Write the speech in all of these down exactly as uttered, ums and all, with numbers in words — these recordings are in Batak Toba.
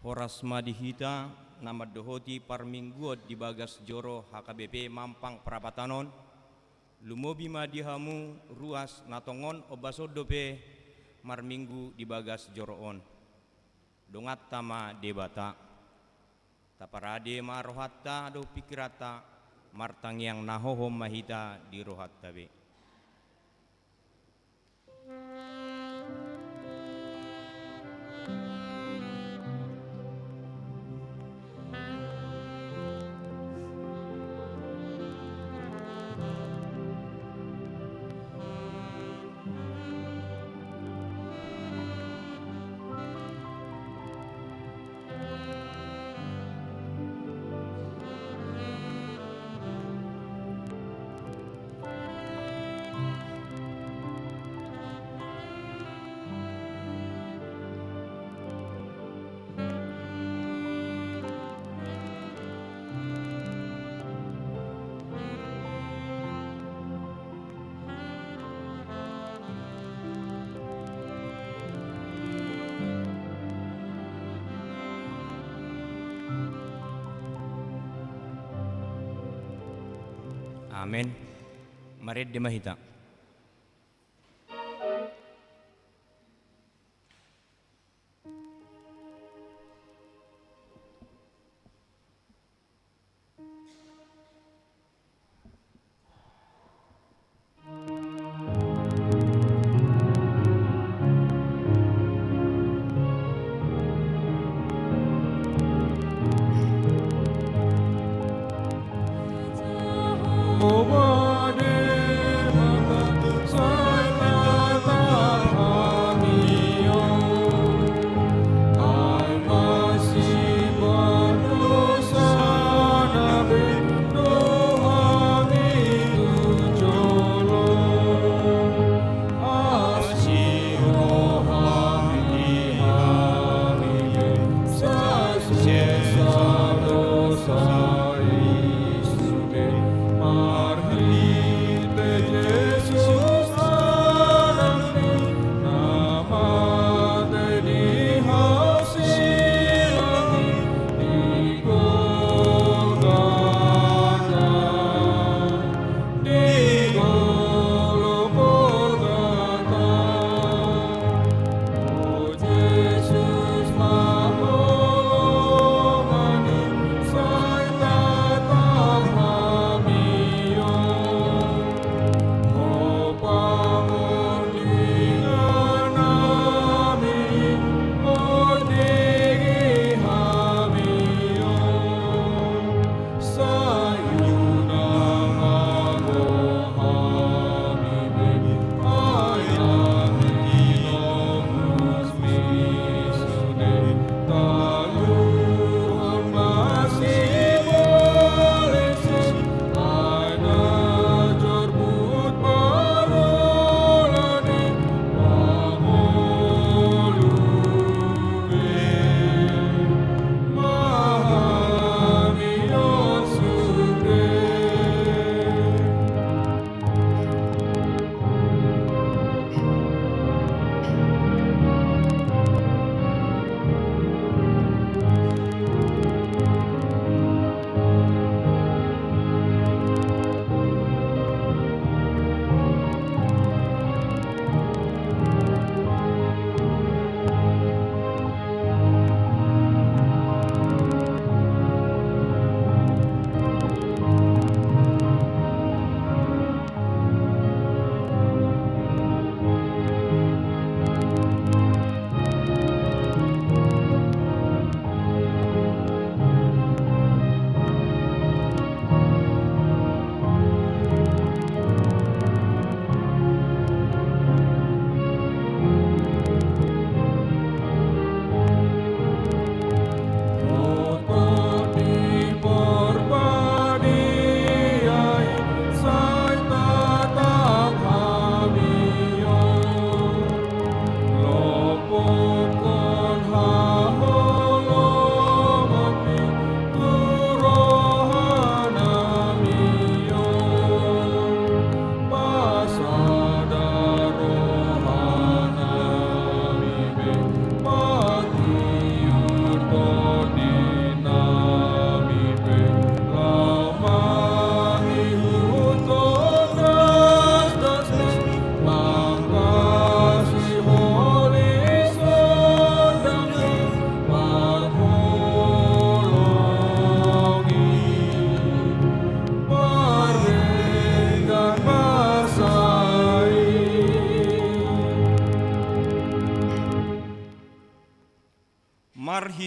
Horas ma di hita na mandohoti parmingguon di bagas joro H K B P Mampang Prapatan on. Lumobi ma di hamu ruas na tongon ombas on dope marminggu di bagas joro on. Donganta ma Debata. Taparade ma rohanta dohot pingkiranta, martangiang na hohom ma hita di rohanta be. Amen. Marende ma hita.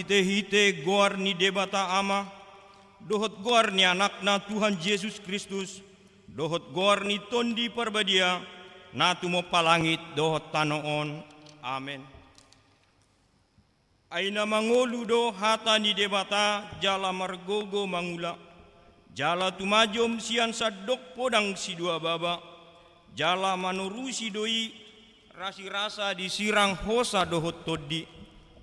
Marhitehite goar ni Debata Ama, dohot goar ni Anakna Tuhan Jesus Kristus, dohot goar ni Tondi Parbadia, na tumompa langit dohot tano on. Amen. Ai na mangolu do hata ni Debata jala margogo mangula, jala tumajom sian sandok podang sidua baba, jala manorusi do i rasirasa disirang hosa dohot tondi,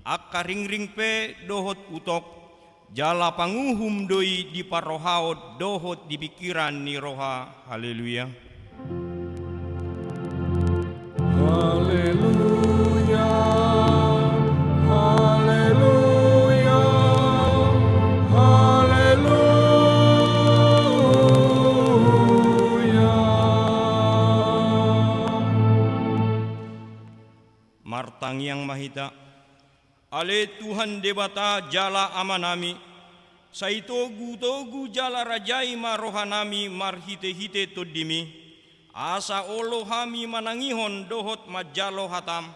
angka ringring pe dohot utok, jala panguhum do i di parrohaon dohot di pingkiran ni roha. Haleluya. Haleluya, haleluya, haleluya. Martangiang ma hita. Ale Tuhan Debata jala Amanami, sai togutogu jala rajai ma rohanami marhitehite Tondimi, asa olo hami manangihon dohot manjalo hatam.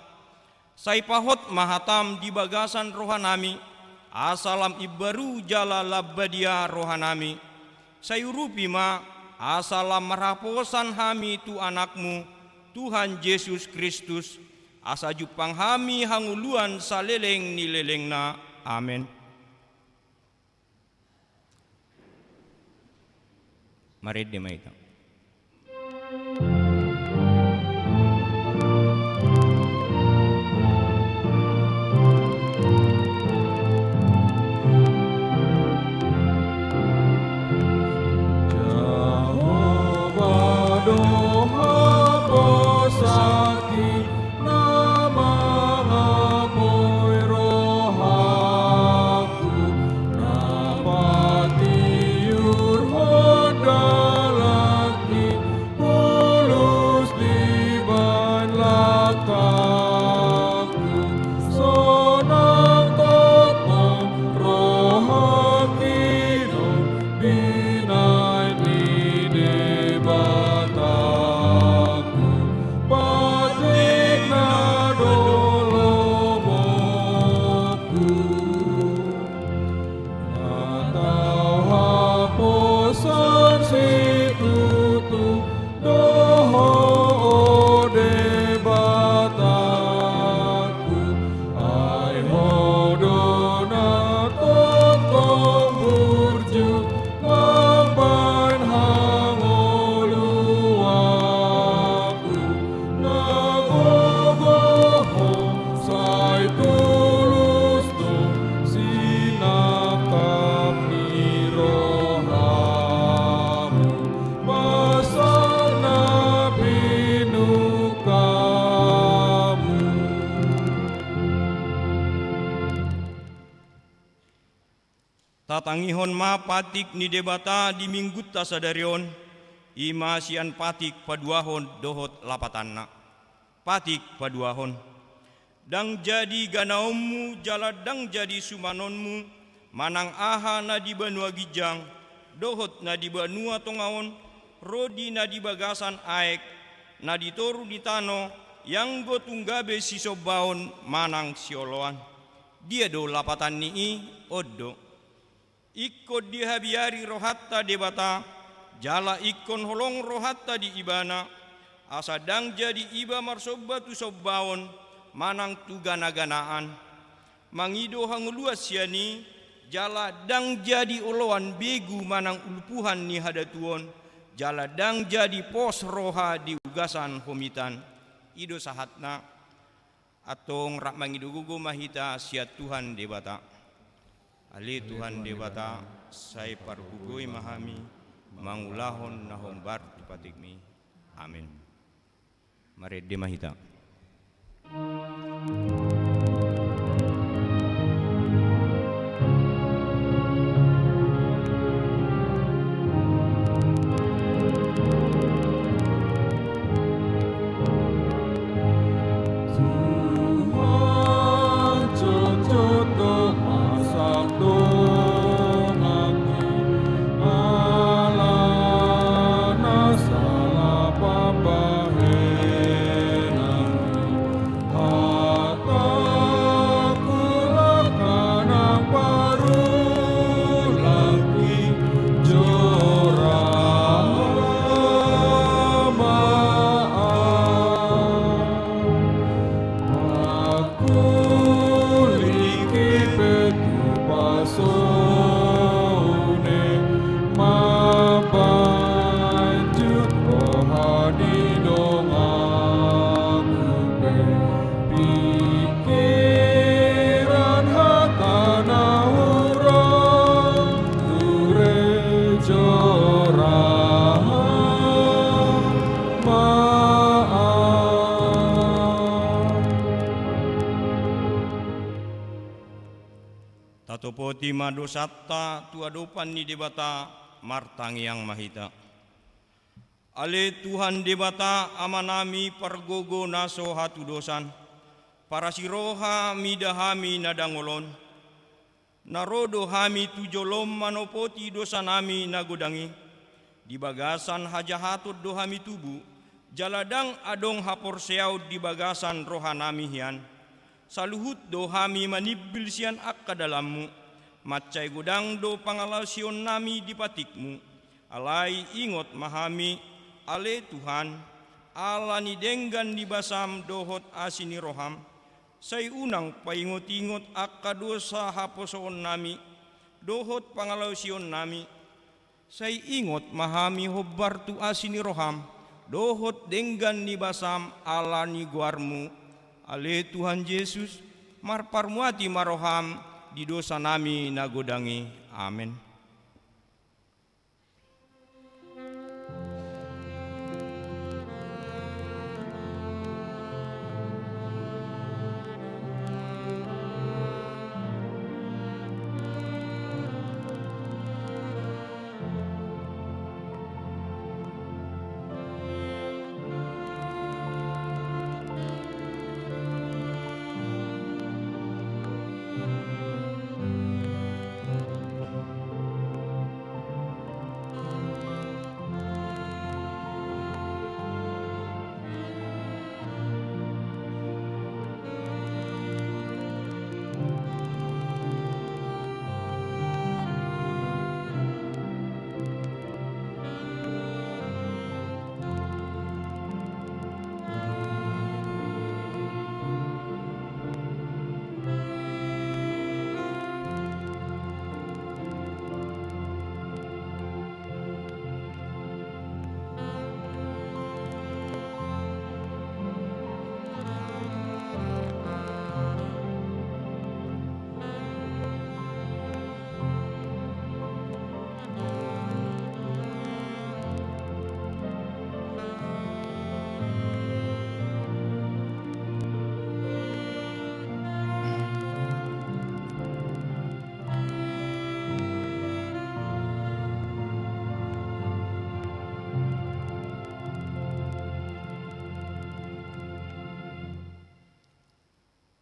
Sai pahot ma hatam di bagasan rohanami, asa lam imbaru jala lam badia rohanami. Sai urupi ma, asa lam marhaposan hami tu Anakmu, Tuhan Jesus Kristus, asa jumpang hami hangoluan saleleng ni lelengna. Amen. Marende ma hita. Jahowa do haposanki, na mangapoi rohangku, na patiurhon dalanki, bulus dibahen langkangku, sonang tongtong rohangki do binahen ni Debatangku, patikna do lomongku. Na tau haposan situtu do Ho, o Debatangku, ai Ho do na tongtong burju mambahen hangoluanku. Na gogo Ho, sai tulus do sinangkap ni rohamu, pasal na pinungkamu. Tatangihon ma patik ni Debata di Minggunta sadari on, i ma sian patik paduahon dohot lapatanna. Patik paduahon. Ndang jadi ganaonmu jala ndang jadi sumanonmu, manang aha na di banua ginjang, dohot na di banua tonga on, ro di na di bagasan aek, na di toru ni tano, ianggo tung gabe sisombaon manang sioloan. Dia do lapatan ni i? On do. Ingkon dihabiari rohanta Debata, jala ingkon holong rohanta di Ibana, asa ndang jadi iba marsomba tu sombaon manang tu ganaganaan. Mangido hangoluan sian i, jala ndang jadi oloan begu manang ulpuhan ni hadatuon, jala ndang jadi pos roha di ugasan homitan. I do sahatna. Antong rap mangido gogo ma hita sian Tuhan Debata. Ale Tuhan Debata, sai pargogoi ma hami mangulahon na hombar tu patikmi. Amen. Marende ma hita. Tuhan, jotjot do marsak donganku, alana salah pambahenanku. Hata Poti ma dosanta tu adopan ni Debata, martangiang ma hita. Ale Tuhan Debata, Amanami pargogo na so hatudosan, parasi roha mida hami na dangol on. Na ro do hami tu jolom manopoti dosanami na godang i, di bagasan hajahaton do hami tubu, jala ndang adong haporseaon di bagasan rohanami hian. Saluhut do hami manimbil sian angka dalanmu, mansai godang do pangalaosionnami di patikmu. Alai ingot ma hami, ale Tuhan, ala ni denggan ni basam dohot asi ni roham, sai unang paingot-ingot angka dosa haposoonnami dohot pangalaosionnami. Sai ingot ma hami hombar tu asi ni roham dohot denggan ni basam ala ni goarmu, ale Tuhan Jesus, marparmuati ma roham di dosanami na godang i. Amen.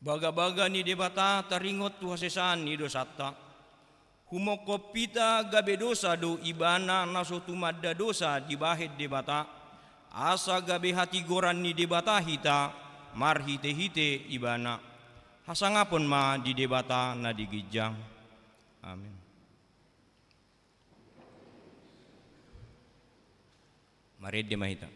Bagabaga ni Debata taringot tu hasesaan ni dosanta. Humongkop hita gabe dosa do Ibana na so tumanda dosa dibahen Debata, asa gabe hatigoran ni Debata hita marhitehite Ibana. Hasangapon ma di Debata na di ginjang. Amen. Marende ma hita.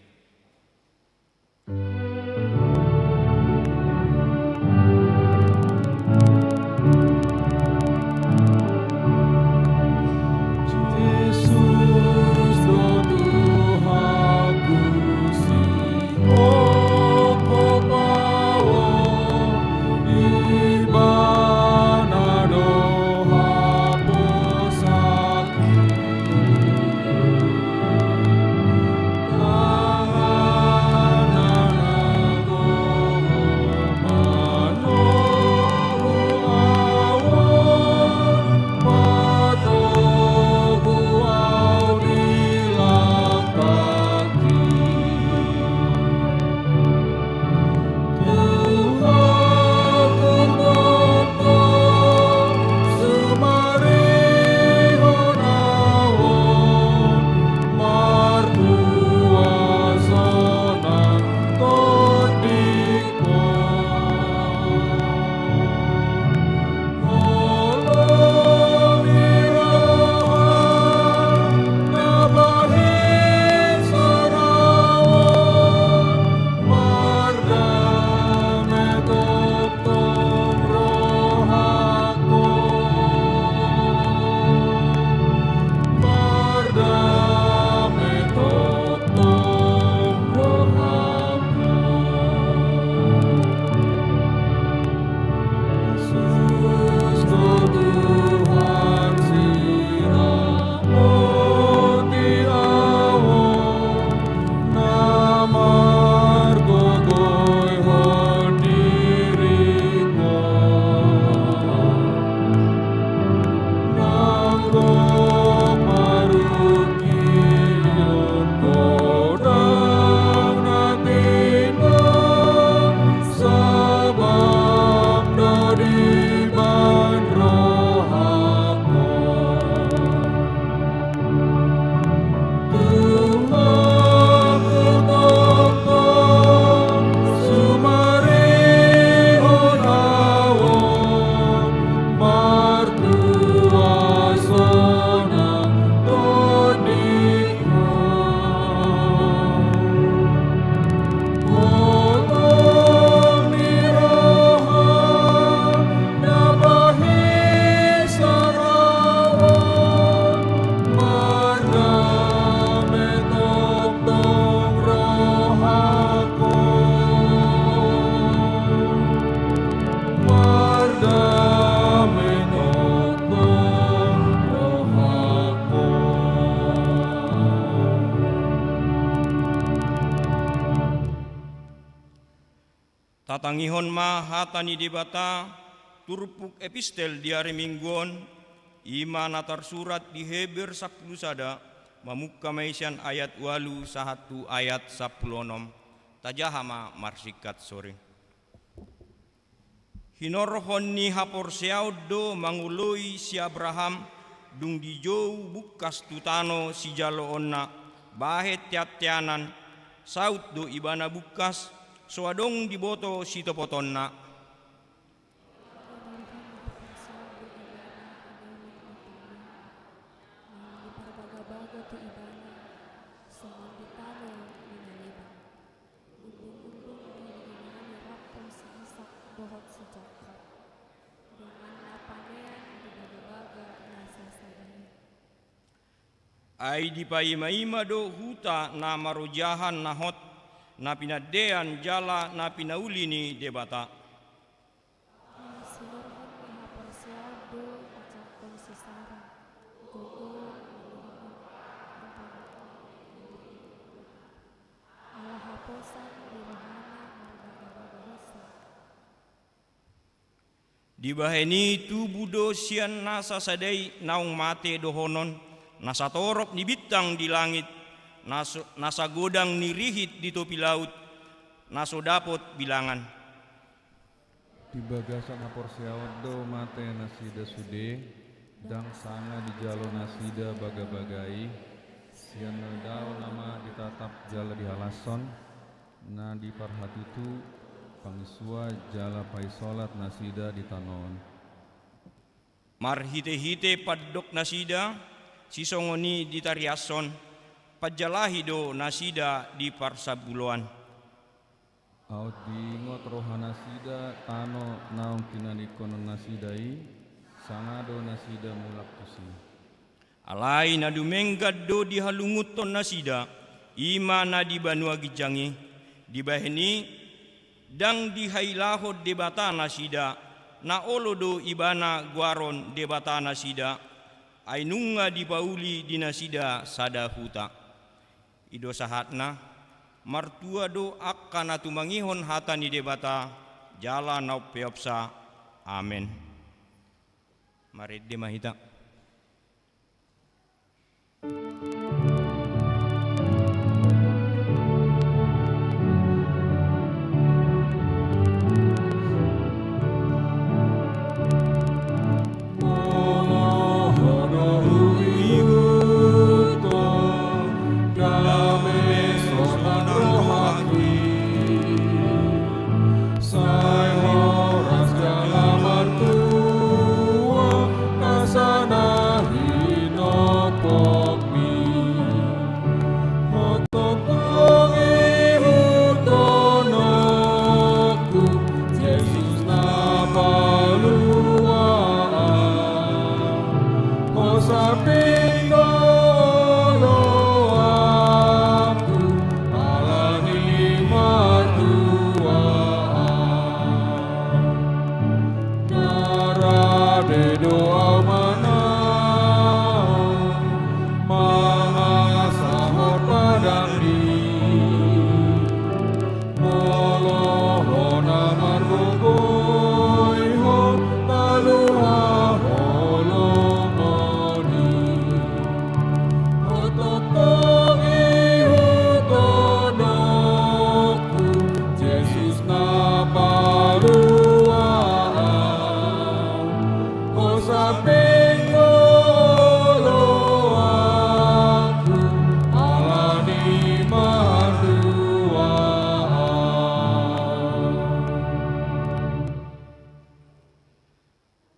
Tatangihon ma hata ni Debata, turpuk epistel di ari Minggu on, i ma na tarsurat di Heber sampulu sada, mamungka ma i sian ayat ualu sahat tu ayat sampulu onom. Tajaha ma marsingkat sore. Hinorhon ni haporseaon do mangoloi si Abraham, dung dijou bungkas tu tano sijaloonna, bahen teanteanan, saut do ibana bungkas, so adong diboto sitopotonna. Hinorhon ni haporseaon do ibana, naung diparbagabaga tu ibana, songon di tano ni na leban. Undung-undung di dengani rap do si Isak dohot si Jakob, dongan na panean di bagabaga na sasada i. Ai dipaimaima do huta na marojahan na hot, na pinandean jala na pinauli ni Debata. Sinorhon ni haporseaon do dijangkon si Sara, gogo ni rohana, antara ala haposan ni rohana marbagabaga hosa. Dibahen i tubu do sian na sasada i naung mate dohonon, na satorop ni bintang di langit, na so-, na sagodang ni rihit di topi laut, na so dapot bilangan. Di bagasan haporseaon do mate nasida sude, ndang sanga dijalo nasida bagabaga i, sian na dao nama ditatap jala dihalashon, na diparhatutu, pangisua jala paisolat nasida di tano on. Marhitehite pandok nasida, sisongon i ditariashon, panjalahi do nasida di parsambuloan. Aut diingot rohanasida tano naung tinadingkonon nasida i, sanga do nasida mulak tusi. Alai na dumenggan do dihalungunhon nasida, i ma na di banua ginjang i, dibahen i, ndang dihailahon Debata nasida, na olo do ibana goaron Debata nasida, ai nunga dipauli di nasida sada huta. I do sahatna, martua do angka na tumangihon hata ni Debata, jala na umpeopsa. Amen. Marende ma hita. Sai horas jala martua, asa na hinompokmi. Hototong ihuthononku, Jesus na palua au. Hosa pinggo oloanku, ala ni martuaan. Rade do au manaon, mangasahon padangni. Molo ho na margogoihon, paluahon holongoni. Hototong ihuthononku, Jesus na palua au. Hosa pinggo oloanku, ala ni martuaan.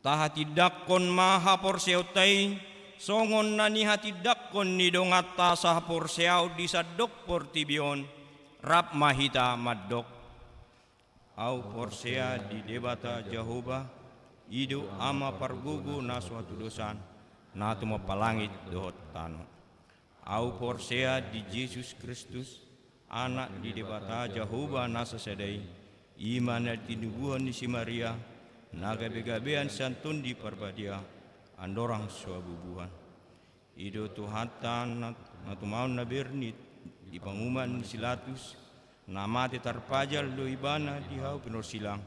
Tahatindangkon ma haporseaonta i, songon na nihatindangkon ni donganta sahaporseaon di sandok portibi on, rap ma hita mandok. Au porsea di Debata Jahowa, i do Ama pargogo na so hatudosan, na tumompa langit dohot tano. Au porsea di Jesus Kristus, Anak ni Debata Jahowa na sasada i, i ma na tinubuhon ni si Maria, na gabegabean sian Tondi Parbadia, andorang so habubuhan. I do Tuhanta na, na tumaon na bernit, di panguhuman ni si Latus, Na mate tarpajal do ibana di hau pinorsilang,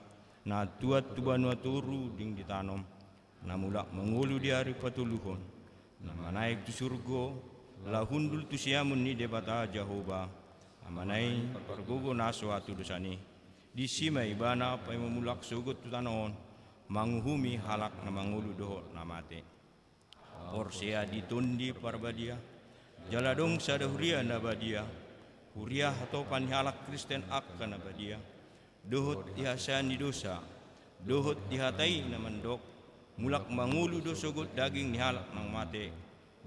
na tuat tu banua toru ding ditanom, na mulak mangolu di ari patoluhon, na manaek tu surgo, laho hundul tu siamun ni Debata Jahowa. Amana i, pargogo na so atu dosana i. Disi ma ibana paima mulak sogot tu tano on, manguhumi halak na mangolu dohot na mate. Porsea di Tondi Parbadia, jala adong sada huria na badia, huria hatopan ni halak Kristen angka na badia, dohot di hasea ni dosa, dohot di hata i na mandok, mulak mangolu do sogot daging ni halak na mate,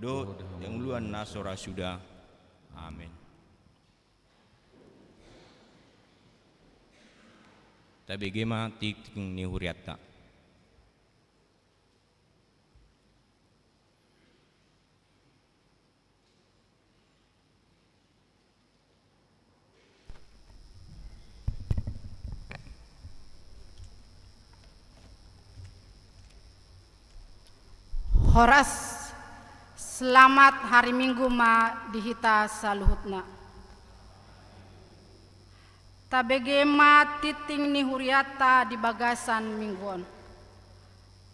dohot di hangoluan na so ra suda. Amen. Tabege ma tingting ni hurianta. Horas, selamat hari Minggu ma di hita saluhutna. Tabege ma tingting ni hurianta di bagasan minggu on.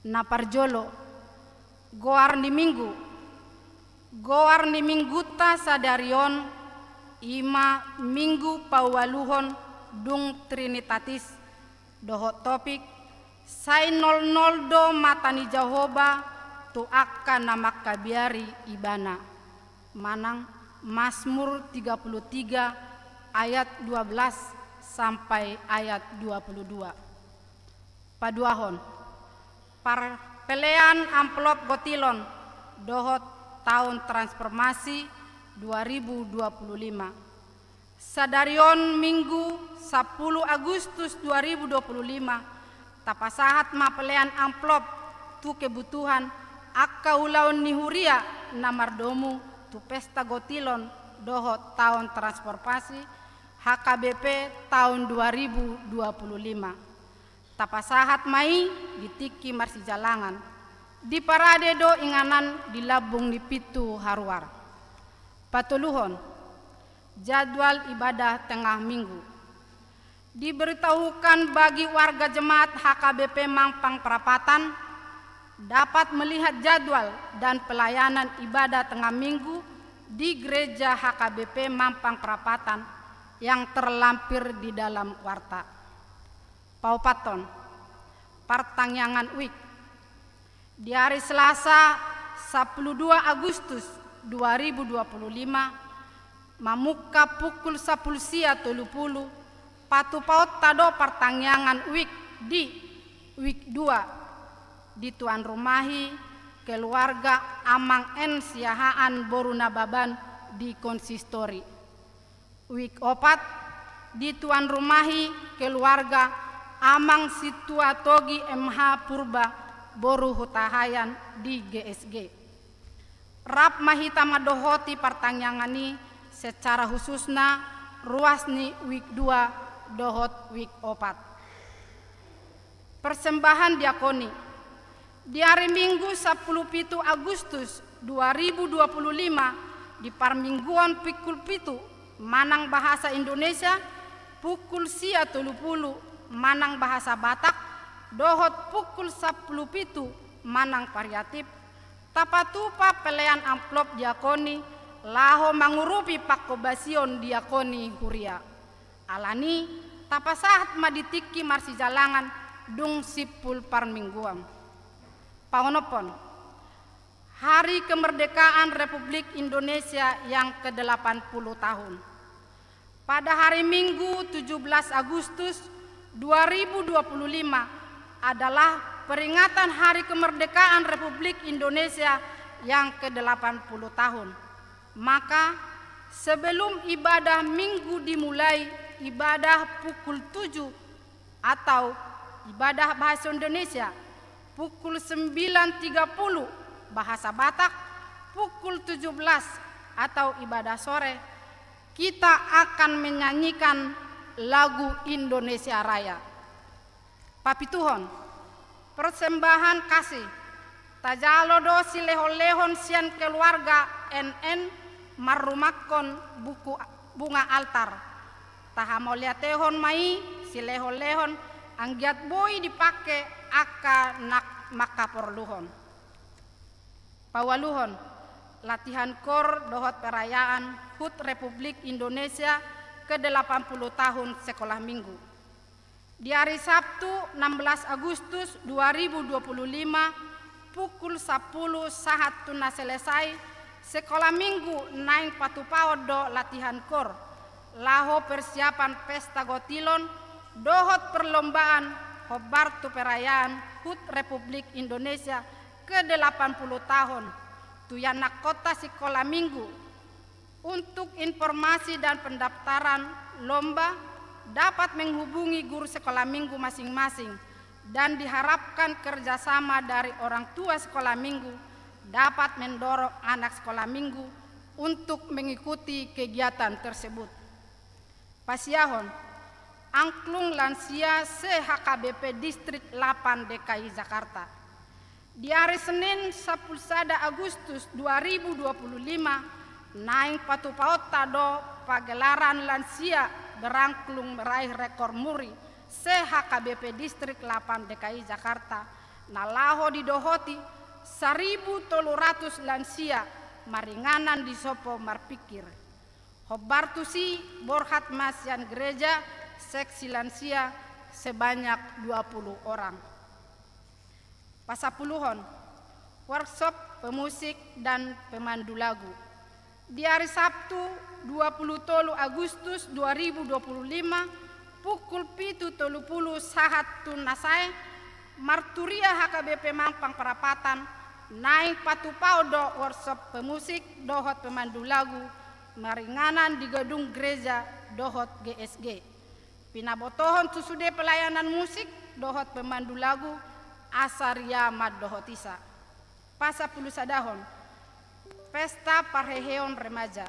Na parjolo, goar ni minggu. Goar ni minggunta sadari on, i ma Minggu paualuhon dung Trinitatis, dohot topik, sai nolnol do mata ni Jahowa tu angka na mangkabiari Ibana. Manang Mazmur tiga puluh tiga ayat dua belas sampai ayat dua puluh dua. Paduahon, parpelean amplop gotilon dohot taon transformasi dua ribu dua puluh lima. Sadari on Minggu sampulu Agustus dua ribu dua puluh lima, tapasahat ma pelean amplop tu kebutuhan angka ulaon ni huria na mardomu tu pesta gotilon dohot taon transformasi H K B P taon dua ribu dua puluh lima. Tapasahat ma i di tingki marsijalangan. Diparade do inganan di lambung ni pintu haruar. Patoluhon, jadwal ibadah tengah minggu. Diberitahukan bagi warga jemaat H K B P Mampang Prapatan dapat melihat jadwal dan pelayanan ibadah tengah minggu di Gereja H K B P Mampang Prapatan yang terlampir di dalam warta. Paopathon, partangiangan wijk. Di ari Selasa, sampulu dua Agustus dua ribu dua puluh lima, mamungka pukul sampulu sia tolu pulu, patupaonta do partangiangan wijk di wijk dua, dituanrumahi keluarga Amang N Siahaan boru Nababan di konsistori. Wijk opat, dituanrumahi keluarga Amang Sintua Togi M H Purba boru Hutahaean di G S G. Rap ma hita mandohoti partangiangan i secara khususna ruas ni wijk dua dohot wijk opat. Persembahan diakoni. Di ari Minggu sampulu pitu Agustus dua ribu dua puluh lima, di parmingguon pukul pitu manang bahasa Indonesia, pukul sia tolu pulu manang bahasa Batak, dohot pukul sampulu pitu manang variatif, tapatupa pelean amplop diakoni laho mangurupi panghobasion diakoni huria. Alani, tapasahat ma di tingki marsijalangan dung simpul parmingguon. Paonomhon, Hari Kemerdekaan Republik Indonesia yang kedelapan puluh tahun. Pada hari Minggu tujuh belas Agustus dua ribu dua puluh lima adalah peringatan Hari Kemerdekaan Republik Indonesia yang kedelapan puluh tahun. Maka, sebelum ibadah Minggu dimulai, ibadah pukul tujuh atau ibadah bahasa Indonesia, pukul sembilan tiga puluh bahasa Batak, pukul tujuh belas atau ibadah sore, kita akan menyanyikan lagu Indonesia Raya. Papituhon, persembahan kasih. Tajalo do silehonlehon sian keluarga N N marrumangkon buku, bunga altar. Tahamauliatehon ma i silehonlehon anggiat boi dipangke angka na mangkaporluhon. Paualuhon, latihan kor dohot perayaan hut Republik Indonesia ke delapan puluh tahun Sekolah Minggu. Di ari Sabtu enam belas Agustus dua ribu dua puluh lima, pukul sapuluh sahat tu na selesai, Sekolah Minggu naeng patupaon do latihan kor, laho persiapan pesta gotilon dohot perlombaan hombar tu perayaan hut Republik Indonesia ke delapan puluh tahun tu ianakhonta Sikola Minggu. Untuk informasi dan pendaftaran lomba dapat menghubungi guru Sekolah Minggu masing-masing dan diharapkan kerjasama dari orang tua Sekolah Minggu dapat mendorong anak Sekolah Minggu untuk mengikuti kegiatan tersebut. Pasiahon, angklung lansia se-H K B P Distrik lapan D K I Jakarta. Di ari Senin sapuluh sada Agustus dua ribu dua puluh lima, naeng patupaonta do pagelaran lansia berangklung meraih rekor muri se-H K B P Distrik lapan D K I Jakarta, na laho didohoti saribu tolu ratus lansia maringanan di sompo marpingkir. Hombar tusi borhat ma sian gereja seksi lansia sebanyak dua puluh orang. Pasampuluhon, workshop pemusik dan pemandu lagu. Di ari Sabtu dua puluh tolu Agustus dua ribu dua puluh lima, pukul pitu tolu puluh sahat tu na sae, marturia H K B P Mampang Perapatan naeng patupaon do workshop pemusik dohot pemandu lagu maringanan di gedung gereja dohot G S G. Pinabotohon tu sude pelayanan musik dohot pemandu lagu asa ria mandohotisa. Pasampulusadahon, pesta parheheon remaja.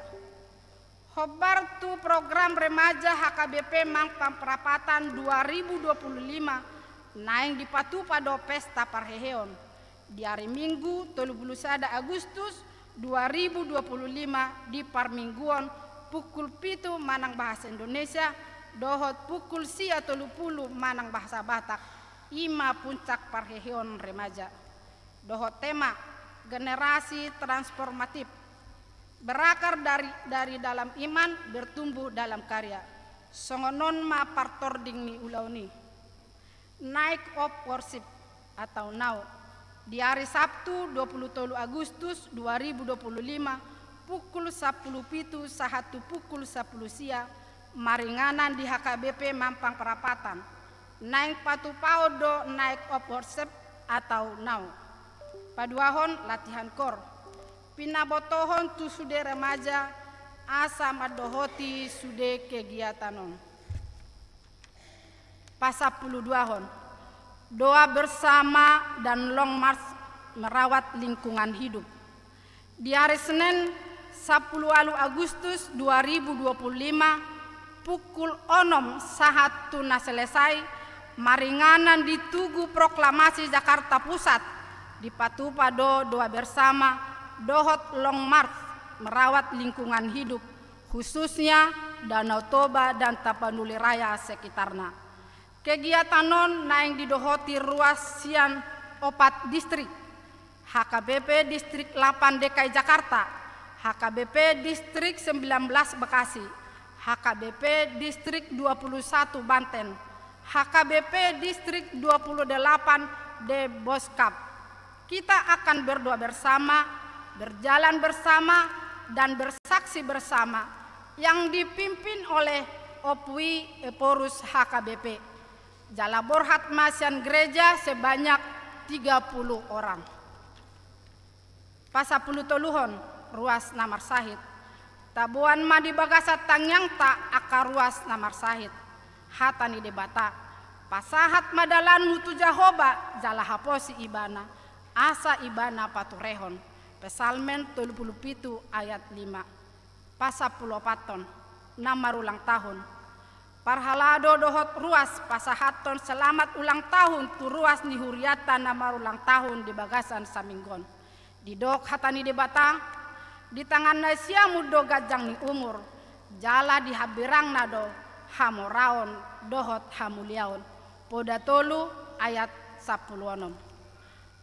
Hombar tu program remaja H K B P Mampang Perapatan dua ribu dua puluh lima, naeng dipatupa do pesta parheheon. Di ari Minggu tolu puluh sada Agustus dua ribu dua puluh lima di parmingguon, pukul pitu manang bahasa Indonesia dohot pukul sia tolu puluh manang bahasa Batak, i ma puncak parheheon remaja. Dohot tema, generasi transformatif, berakar dari, dari dalam iman, bertumbuh dalam karya. Songon on ma partording ni ulaon i. Night of Worship atau nau. Di ari Sabtu dua puluh tolu Agustus dua ribu dua puluh lima, pukul sapuluh pitu sahat tu pukul sapuluh sia, maringanan di H K B P Mampang Perapatan. Naeng patupaon do Night of Worship atau nau. Paduahon, latihan kor. Pinabotohon tu sude remaja asa mandohoti sude kegiatan on. Pasampuluduahon, doa bersama dan long march merawat lingkungan hidup. Di ari Senin sapuluh ualu Agustus dua ribu dua puluh lima, pukul onom sahat tu na selesai, maringanan di Tugu Proklamasi Jakarta Pusat, dipatupa do doa bersama dohot long march merawat lingkungan hidup, khususnya Danau Toba dan Tapanuli Raya sekitarna. Kegiatan on naeng didohoti ruas sian opat distrik, H K B P Distrik lapan D K I Jakarta, H K B P Distrik sembilan belas Bekasi, H K B P Distrik dua puluh satu Banten, H K B P Distrik dua puluh delapan Deboskap. Kita akan berdoa bersama, berjalan bersama, dan bersaksi bersama yang dipimpin oleh Opui Ephorus H K B P. Jala borhat ma sian gereja sebanyak tiga puluh orang. Pasampulutoluhon, ruas na marsahit. Taboan ma di bagasan tangiangta angka ruas na marsahit. Hata ni Debata, pasahat ma dalanmu tu Jahowa, jala haposi Ibana, asa Ibana paturehon. Psalmen tolu puluh pitu ayat lima. Pasampuluopathon, na marulang tahun. Parhalado dohot ruas pasahathon selamat ulang tahun tu ruas ni hurianta na marulang tahun di bagasan saminggu on. Didok hata ni Debata, di tangan na siamun do ganjang ni umur, jala di hambirangna do hamoraon dohot hamuliaon. Poda tolu ayat sampulu onom.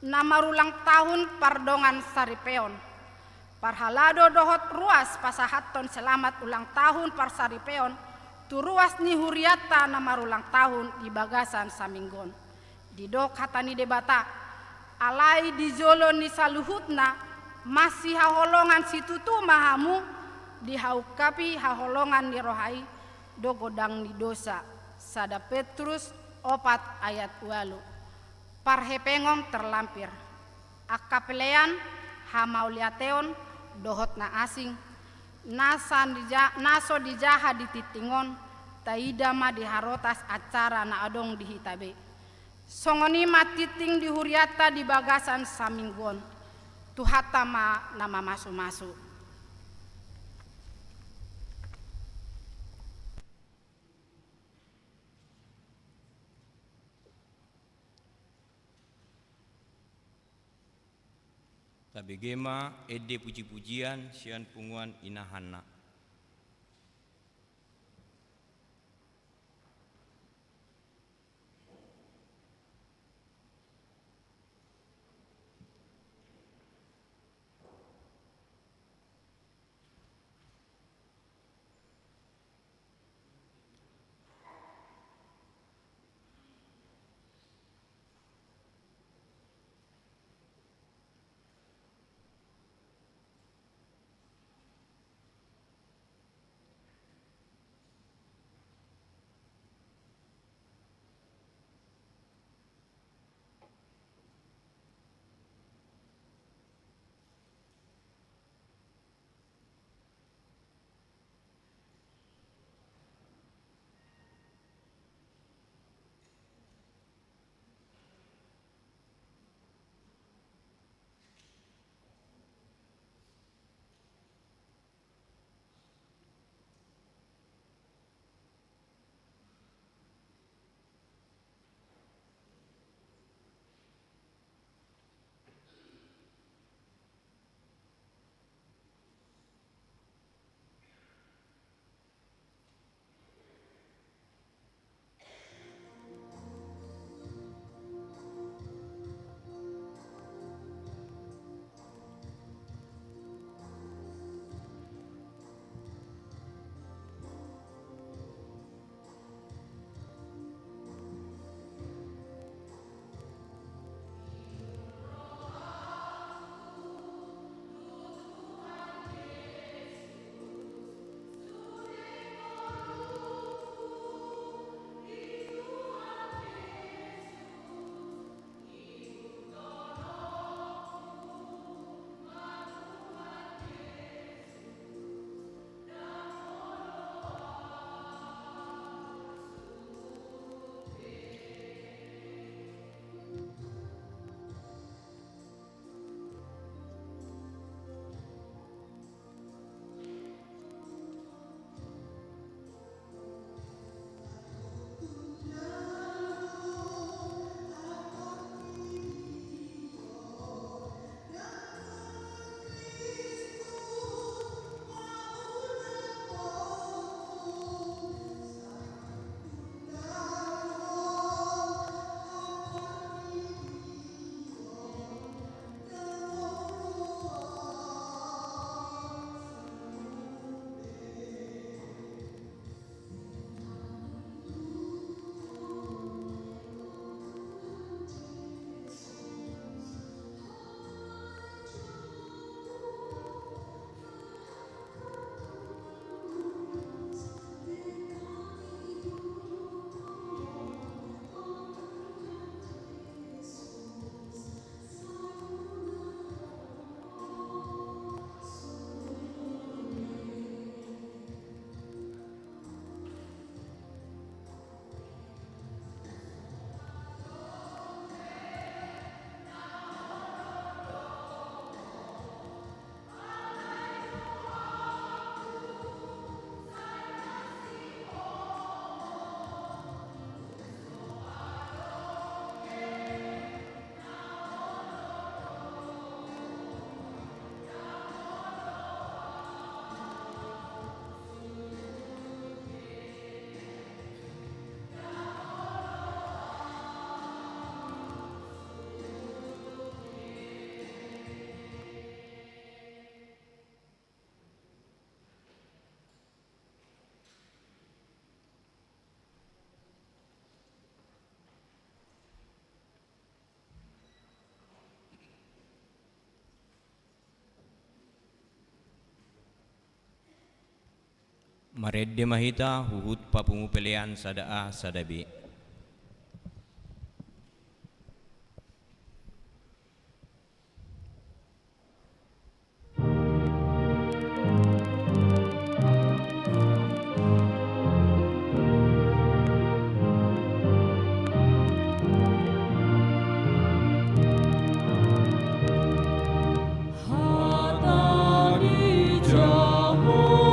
Na marulang tahun pardongan saripeon. Parhalado dohot ruas pasahathon selamat ulang tahun parsaripeon tu ruas ni hurianta na marulang tahun di bagasan saminggu on. Didok hata ni Debata, alai di jolo ni saluhutna, masihaholongan situtu ma hamu, dihaungkapi haholongan ni roha i, do godang ni dosa. Sada Petrus opat ayat ualu. Parhepengon terlampir. Angka pelean, hamauliateon, dohot na asing, na sa dija-, na so dijaha di tingting on, taida ma di harotas acara na adong di hita be. Songon i ma tingting di hurianta di bagasan saminggu on. Tuhanta ma na mamasumasu. Tabege ma ende pujipujian sian punguan Ina Hanna. Marende ma hita huhut papungu pelean sada A sada B. Hata ni Jahowa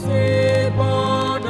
sipanabean.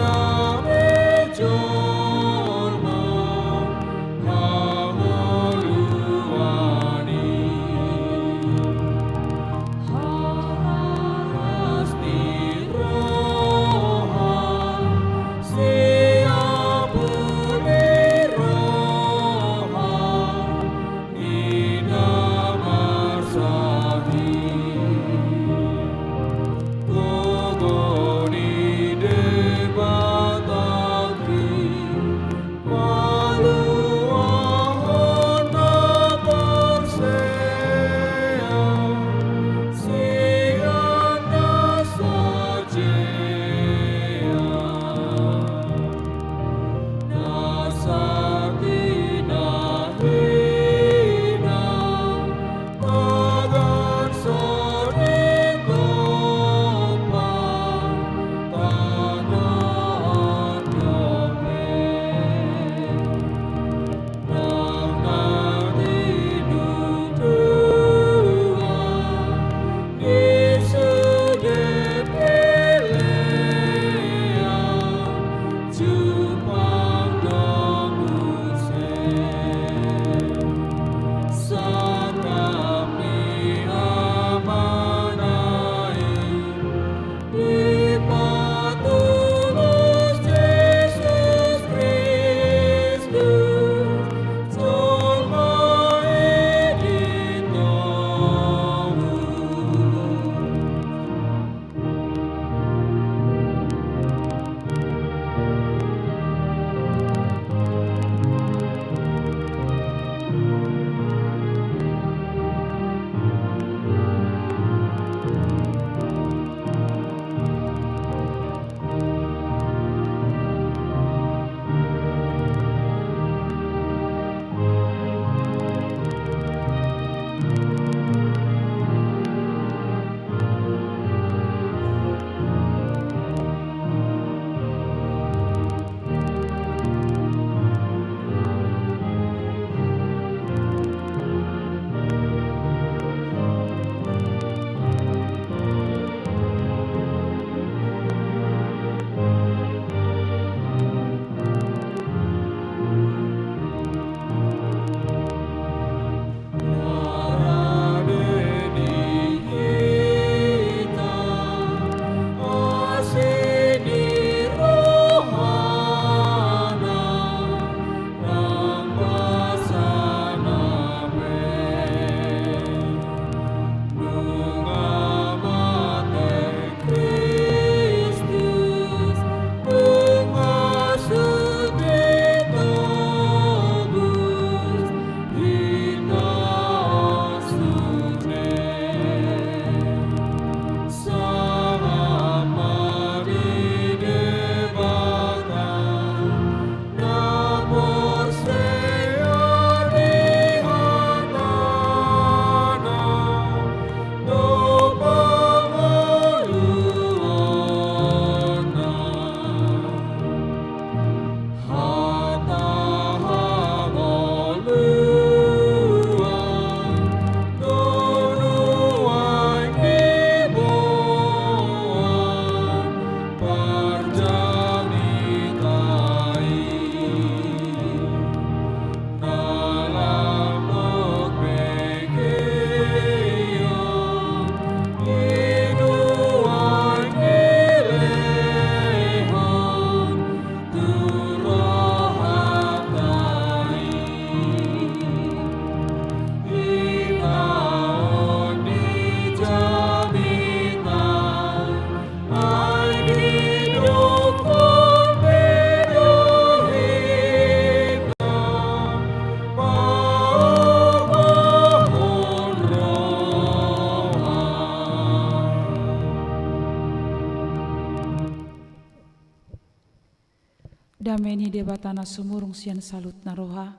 Dame ni Debata na sumurung sian saluhutna roha,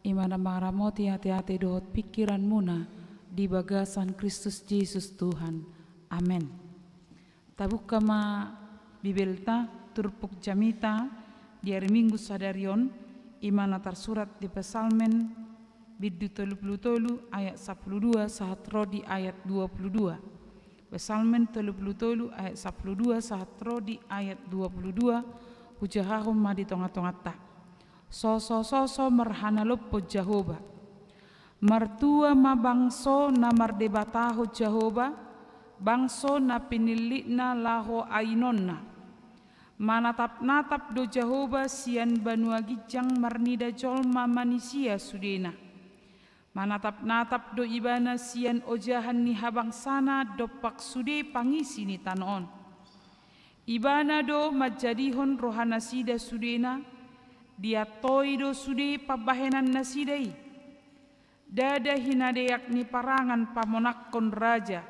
i ma na mangaramoti ateate dohot pingkiranmuna di bagasan Kristus Jesus Tuhan. Amen. Tabuka ma Bibelta, turpuk jamita di ari Minggu sadari on, i ma na tarsurat di Psalmen bindu tolu pulu tolu ayat sampulu dua sahat ro di ayat dua pulu dua. Psalmen tolu pulu tolu ayat sampulu dua sahat ro di ayat dua pulu dua, hujahahon ma di tongatonganta. Sosososo marhanalophon Jahowa. Martua ma bangso na mardebatahon Jahowa, bangso na pinillitna laho ainonna. Manatapnatap do Jahowa sian banua ginjang marnida jolma manisia sudena. Manatapnatap do Ibana sian ojahan ni habangsana dompak sude pangisi ni tano on. Ibana do manjadihon rohanasida sudena, diantoi do sude pambahenannasida i. Ndada hinadeak ni parangan pamonangkon raja.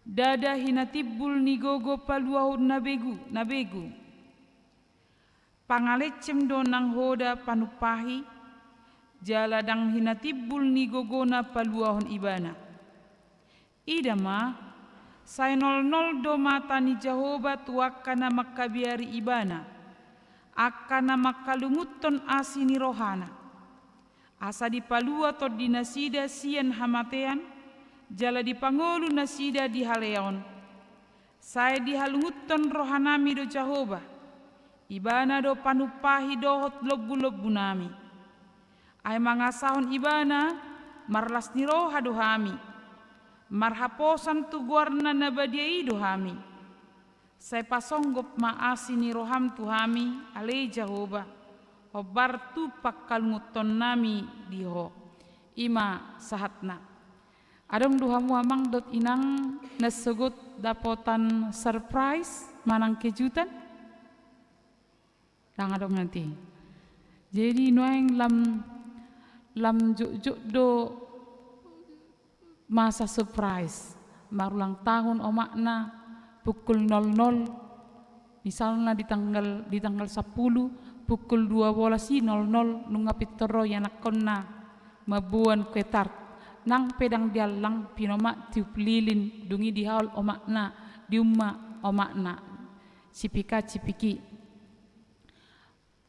Ndada hinatimbul ni gogo paluahon na begu, na begu. Pangalencem do nang hoda panumpahi, jala ndang hinatimbul ni gogona paluahon Ibana. Ida ma, sai nolnol do mata ni Jahowa tu angka na mangkabiari Ibana, angka na mangkalungunhon asi ni rohana. Asa dipalua tondinasida sian hamatean, jala dipangolu nasida di haleaon. Sai dihalungunhon rohanami do Jahowa, Ibana do panumpahi dohot lombulombunami. Ai mangasahon Ibana, marlas ni roha do hami. Marhaposan tu goarna na badia i do hami. Sai pasonggop ma asi ni roham tu hami, ale Jahowa, hombar tu pangkalungunhonnami di Ho. I ma sahatna. Adong do hamu amang dohot inang na sogot dapotan surprise manang kejutan? Ndang adong ate. Jadi nuaeng lam, lam jotjot do masa surprise. Marulang tahun omakna pukul nol nol, misalna di tanggal, di tanggal sampulu, pukul dua bolas i nol nol, nunga pintor ro ianakkonna mamboan kue tart. Nang pe ndang diallang, pinomak tiup lilin, dung i dihaol omakna, diumma omakna. Cipika cipiki.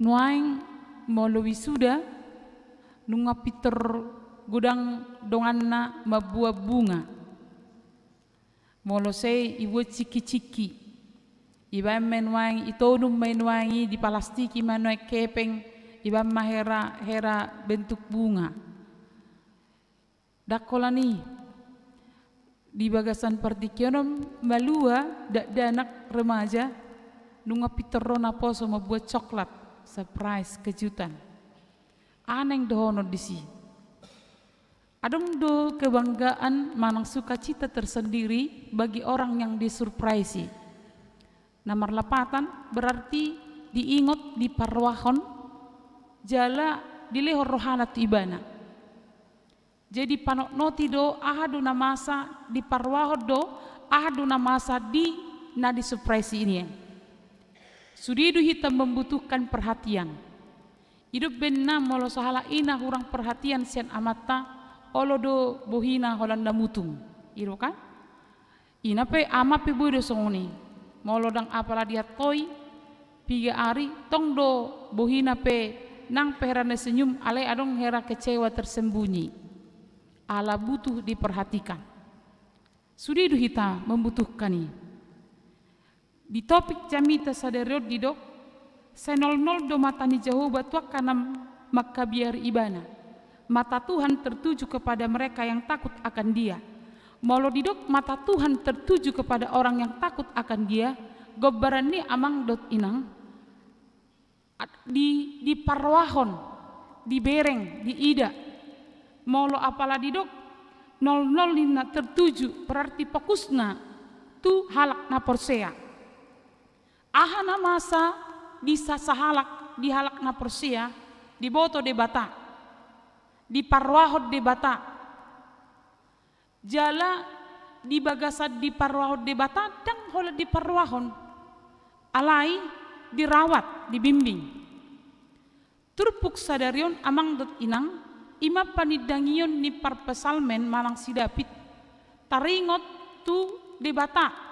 Nuaeng molo wisuda, nunga pintor godang donganna mamboan bunga. Molo sai ibuat cingki-cingki. Ibaen ma i nuaeng, itonum ma i nuaeng i dipalastiki ma nuaeng kepeng, ibaen ma hera, hera bentuk bunga. Ndang holan i, di bagasan partingkian on malua dakdanak remaja, nunga pintor ro naposo mamboan coklat, surprise, kejutan. Aha naeng dohonon disi? Adong do kebanggaan manang sukacita tersendiri bagi orang yang disurprise i. Na marlapatan berarti diingot, diparrohahon, jala dilehon rohana tu ibana. Jadi panotnoti do aha do na masa, diparrohahon do aha do na masa di na disurprise i nian. Sude do hita membutuhkan perhatian. Ido umbahen na molo sahalak ina hurang perhatian sian amanta, olo do bohina holan na mutung. Ido kan? Ina pe, ama pe boi do songon i. Molo ndang apala diantoi, piga ari, tong do bohina pe nang pe hera na senyum, alai adong hera kecewa tersembunyi. Ala butuh diperhatikan. Sude do hita membutuhkan i. Di topik jamita sadari on didok, sai nolnol do mata ni Jahowa tu angka na mangkabiari ibana. Mata Tuhan tertuju kepada mereka yang takut akan Dia. Molo didok mata Tuhan tertuju kepada orang yang takut akan Dia, gombaran ni amang dohot inang, di, diparrohahon, dibereng, diida. Molo apala didok nolnol ninna tertuju, berarti fokusna tu halak na porsea. Aha na masa di sa-, sahalak, di halak na porsea, diboto Debata, diparrohahon Debata. Jala di bagasan diparrohahon Debata, ndang holan diparrohahon. Alai dirawat, dibimbing. Turpuk sadari on amang dohot inang, i ma panindangion ni parpsalmen manang si David, taringot tu Debata.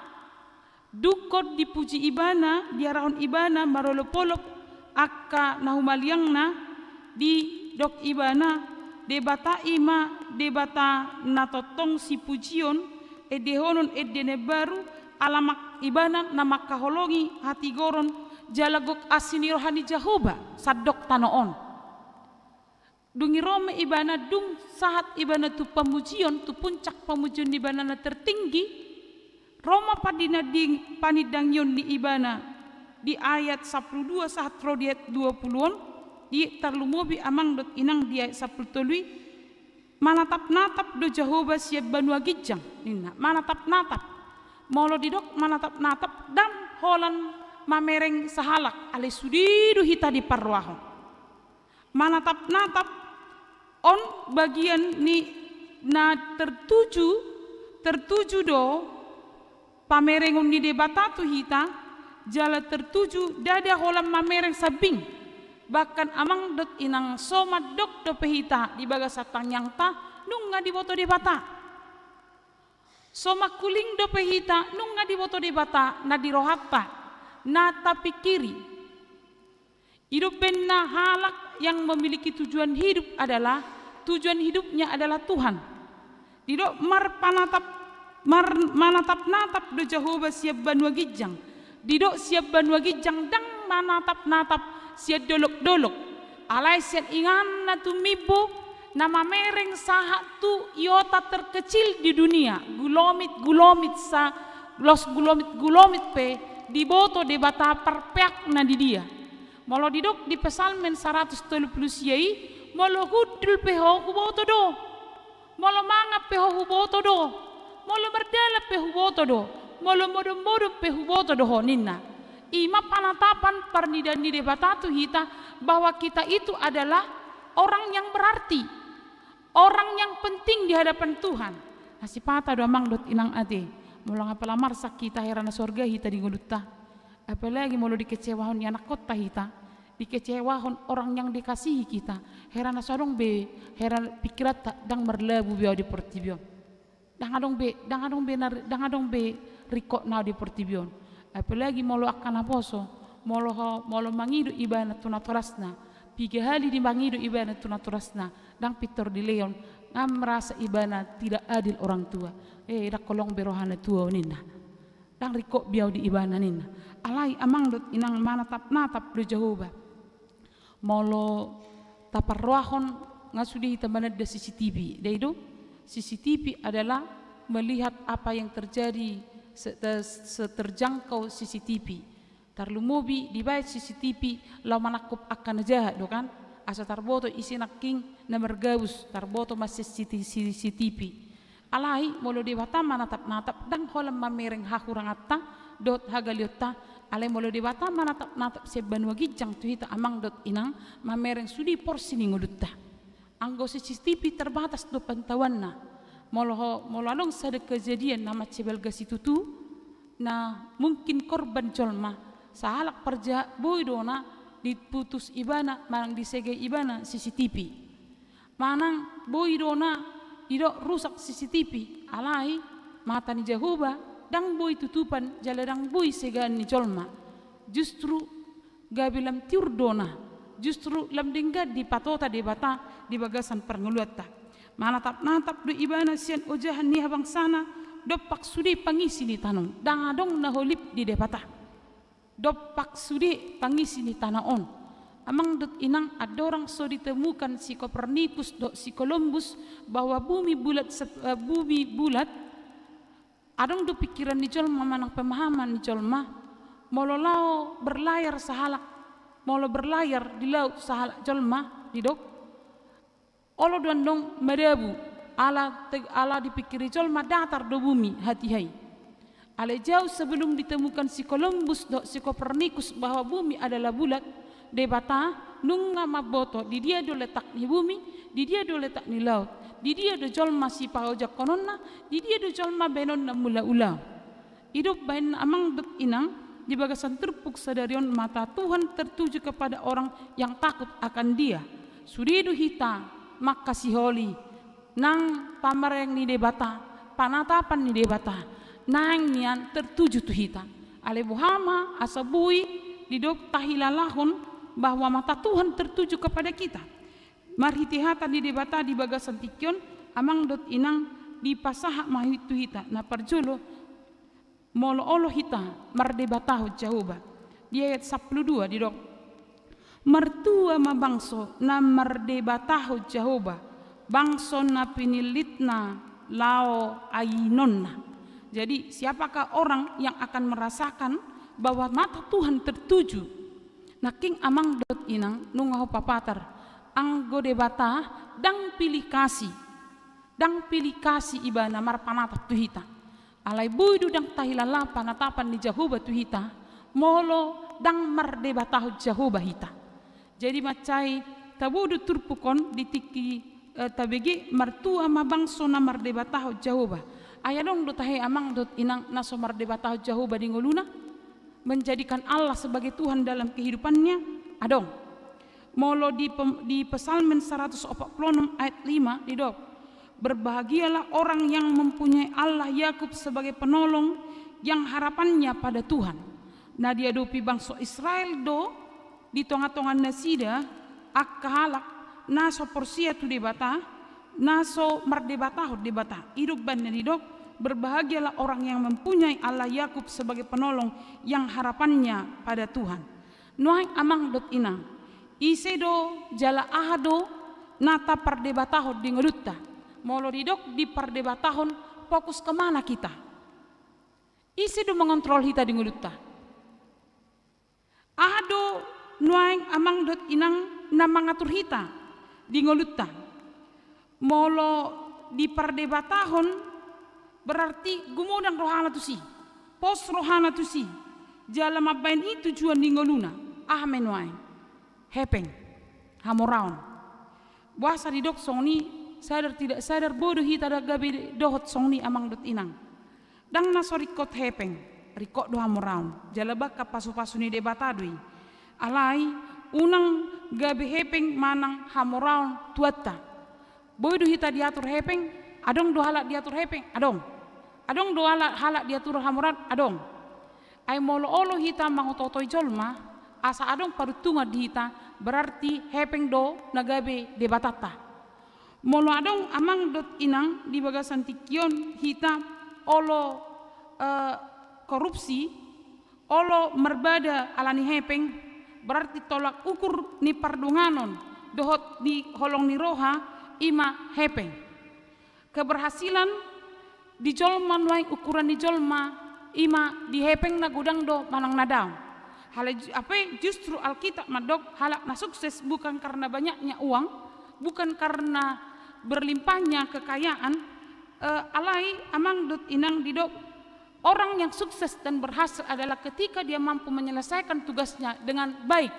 Dungkon dipuji ibana, diarahon ibana marolopolop angka na humaliangna, didok ibana, Debata i ma Debata na tongtong sipujion, endehonon ende na imbaru, ala mang ibana na mangkaholongi hatigoron jala gok asi ni roha ni Jahowa sandok tano on. Dung i ro ma ibana, dung sahat ibana tu pamujion, tu puncak pamujion ni ibana na tertinggi, ro ma panindangi-, panindangion ni ibana di ayat sampulu dua sahat ro di ayat dua pulu on, di tarlumobi amang dohot inang di ayat sampulu tolu i, manatap-natap do Jahowa sian banua ginjang, ninna, manatap-natap. Molo didok manatap-natap, ndang holan mamereng sahalak, alai sude do hita diparrohahon. Manatap-natap on bagian ni na tertuju, tertuju do pamerengon ni Debata tu hita, jala tertuju ndada holan mamereng sambing. Bahkan amang dohot inang, so mandok dope hita di bagasan tangiangta, nunga diboto Debata. So mangkuling dope hita, nunga diboto Debata na di rohanta, na tapingkiri. Didok baenna halak yang memiliki tujuan hidup adalah, tujuan hidupnya adalah Tuhan. Didok marpanatap, mar-, manatap-natap do Jahowa sian banua ginjang. Didok sian banua ginjang, ndang manatap-natap sian dolok-dolok. Alai sian inganna tumimbo na mamereng sahat tu iota terkecil di dunia. Gulomit-gulomit sa, los gulomit-gulomit pe diboto Debata parpeakna di dia. Molo didok di Psalmen saratus tolu pulu sia i, molo hundul pe ho huboto do. Molo mangan pe ho huboto do. Molo mardalan pe huboto do. Molo modom-modom pe huboto do ho, ninna. I ma panatapan parnidaan ni Debata tu hita bahwa kita itu adalah orang yang berarti. Orang yang penting di hadapan Tuhan. Na sipata do amang dohot inang ate. Molo nga pala marsak hita, hera na sorga hita di ngolunta. Apalagi molo dikecewahon ni anakkonta hita, dikecewahon orang yang dikasihi kita, hera na so adong be, hera pingkiranta, ndang marlabu be au di portibi on. Ndang adong be, ndang adong be na, ndang adong be ringkotna au di portibi on. Apalagi molo angka naposo, molo ho, molo mangido ibana tu natorasna, piga hali dimangido ibana tu natorasna, ndang pintor dilehon, nga merasa ibana tidak adil orang tua. Eh, ndang holong be roha na tua on, ninna. Ndang ringkot be au di ibana, ninna. Alai amang dohot inang, manatap-natap do Jahowa. Molo taparrohahon, nga sude hita mananda C C T V. Dai do, C C T V adalah melihat apa yang terjadi se-, te-, seterjangkau C C T V. Tarlumobi dibaen C C T V laho manangkup angka na jahat do kan. Asa tarboto ise nangkin na margabus, tarboto ma sian C C T V. Alai molo Debata manatap-natap, ndang holan mamereng hahuranganta dohot hagalionta. Alai molo Debata manatap-natap sian banua ginjang tu hita amang dohot inang, mamereng sude porsi ni ngolunta. Anggo C C T V terbatas do pantauanna. Molo ho, molo adong sada kejadian na mansai balga situtu, na mungkin korban jolma, sahalak parjahat, boi do na diputus ibana manang disegel ibana C C T V. Manang boi do na didok rusak C C T V, alai mata ni Jahowa ndang boi tutupan jala ndang boi segelan ni jolma. Justru gabe lam tiur do na, justru lam denggan dipatota Debata di bagasan parngoluanta. Manatap-natap do ibana sian ojahan ni habangsana, dompak sude pangisi ni tano on, ndang adong na holip di Debata. Dompak sude pangisi ni tano on. Amang dohot inang, andorang so ditemukan si Kopernikus dohot si Kolombus bahwa bumi bulat sep-, eh, bumi bulat, adong do pingkiran ni jolma manang pemahaman ni jolma, molo laho berlayar sahalak, molo berlayar di laut sahalak jolma, didok, olo do andong madabu, ala te-, ala dipingkiri jolma datar do bumi hatiha i. Alai jauh sebelum ditemukan si Kolombus dohot si Kopernikus bahwa bumi adalah bulat, Debata nunga mamboto di dia do letak ni bumi, di dia do letak ni laut, di dia do jolma sipaojangkononna, di dia do jolma baenonna mula ulaon. I do umbahen amang dohot inang, di bagasan turpuk sadari on, mata Tuhan tertuju kepada orang yang takut akan Dia. Sude do hita mangkasiholi nang pamereng ni Debata, panatapan ni Debata, naeng nian tertuju tu hita. Alai boha ma asa boi didok tahilalahon bahwa mata Tuhan tertuju kepada kita? Marhite hata ni Debata di bagasan tingki on, amang dohot inang, dipasahat ma tu hita, na parjolo, molo olo hita mardebatahon Jahowa. Di ayat sampulu dua didok, martua ma bangso na mardebatahon Jahowa, bangso na pinillitna laho ainonna. Jadi, siapakah orang yang akan merasakan bahwa mata Tuhan tertuju? Nangkin amang dohot inang, nunga hupapatar, anggo Debata ndang pilih kasih, ndang pilih kasih ibana marpanatap tu hita. Alai boi do ndang tahilala panatapan ni Jahowa tu hita, molo ndang mardebatahon Jahowa hita. Jadi mansai tabo do turpuk on di tingki, eh, tabege, martua ma bangso na mardebatahon Jahowa. Ai adong do tahe amang dohot inang na so mardebatahon Jahowa di ngoluna, menjadikan Allah sebagai Tuhan dalam kehidupannya? Adong. Molo di pem-, di Psalmen saratus opat pulu onom ayat lima didok, berbahagialah orang yang mempunyai Allah Yakub sebagai penolong, yang harapannya pada Tuhan. Na diadopi bangso Israel do di tonga-tonga nasida angka halak na so porsea tu Debata, na so mardebatahon Debata. I do umbahen na didok, berbahagialah orang yang mempunyai Allah Yakub sebagai penolong, yang harapannya pada Tuhan. Nuaeng amang dohot inang, ise do jala aha do na tapardebatahon di ngolunta? Molo didok dipardebatahon, fokus ke mana kita? Ise do mengontrol hita di ngolunta? Aha do nuaeng amang dohot inang na mangatur hita di ngolunta? Molo dipardebatahon, berarti gumodang rohana tusi, pos rohana tusi, jala mambahen i tujuan ni ngoluna. Aha ma i nuaeng? Hepeng, hamoraon. Boasa didok songon i? Sadar tidak sadar, boi do hita da gabe dohot songon i amang dohot inang. Ndang na so ringkot hepeng, ringkot do hamoraon, jala bangka pasupasu ni Debata do i. Alai unang gabe hepeng manang hamoraon tuanta. Boi do hita diatur hepeng? Adong do halak diatur hepeng? Adong. Adong do halak, halak diatur hamoraon? Adong. Ai molo olo hita mangototoi jolma asa adong paruntungan di hita, berarti hepeng do na gabe debatanta. Molo adong amang dohot inang di bagasan tingki on hita olo, eh, korupsi, olo marbada ala ni hepeng, berarti tolak ukur ni pardonganon dohot di holong ni roha, i ma hepeng. Keberhasilan di jolma nuaeng ukuran ni jolma, i ma di hepeng na godang do manang na daong. Halak ju-, apa, justru Alkitab mandok halak na sukses bukan karena banyaknya uang, bukan karena berlimpahnya kekayaan, eh, alai amang dohot inang didok, orang yang sukses dan berhasil adalah ketika dia mampu menyelesaikan tugasnya dengan baik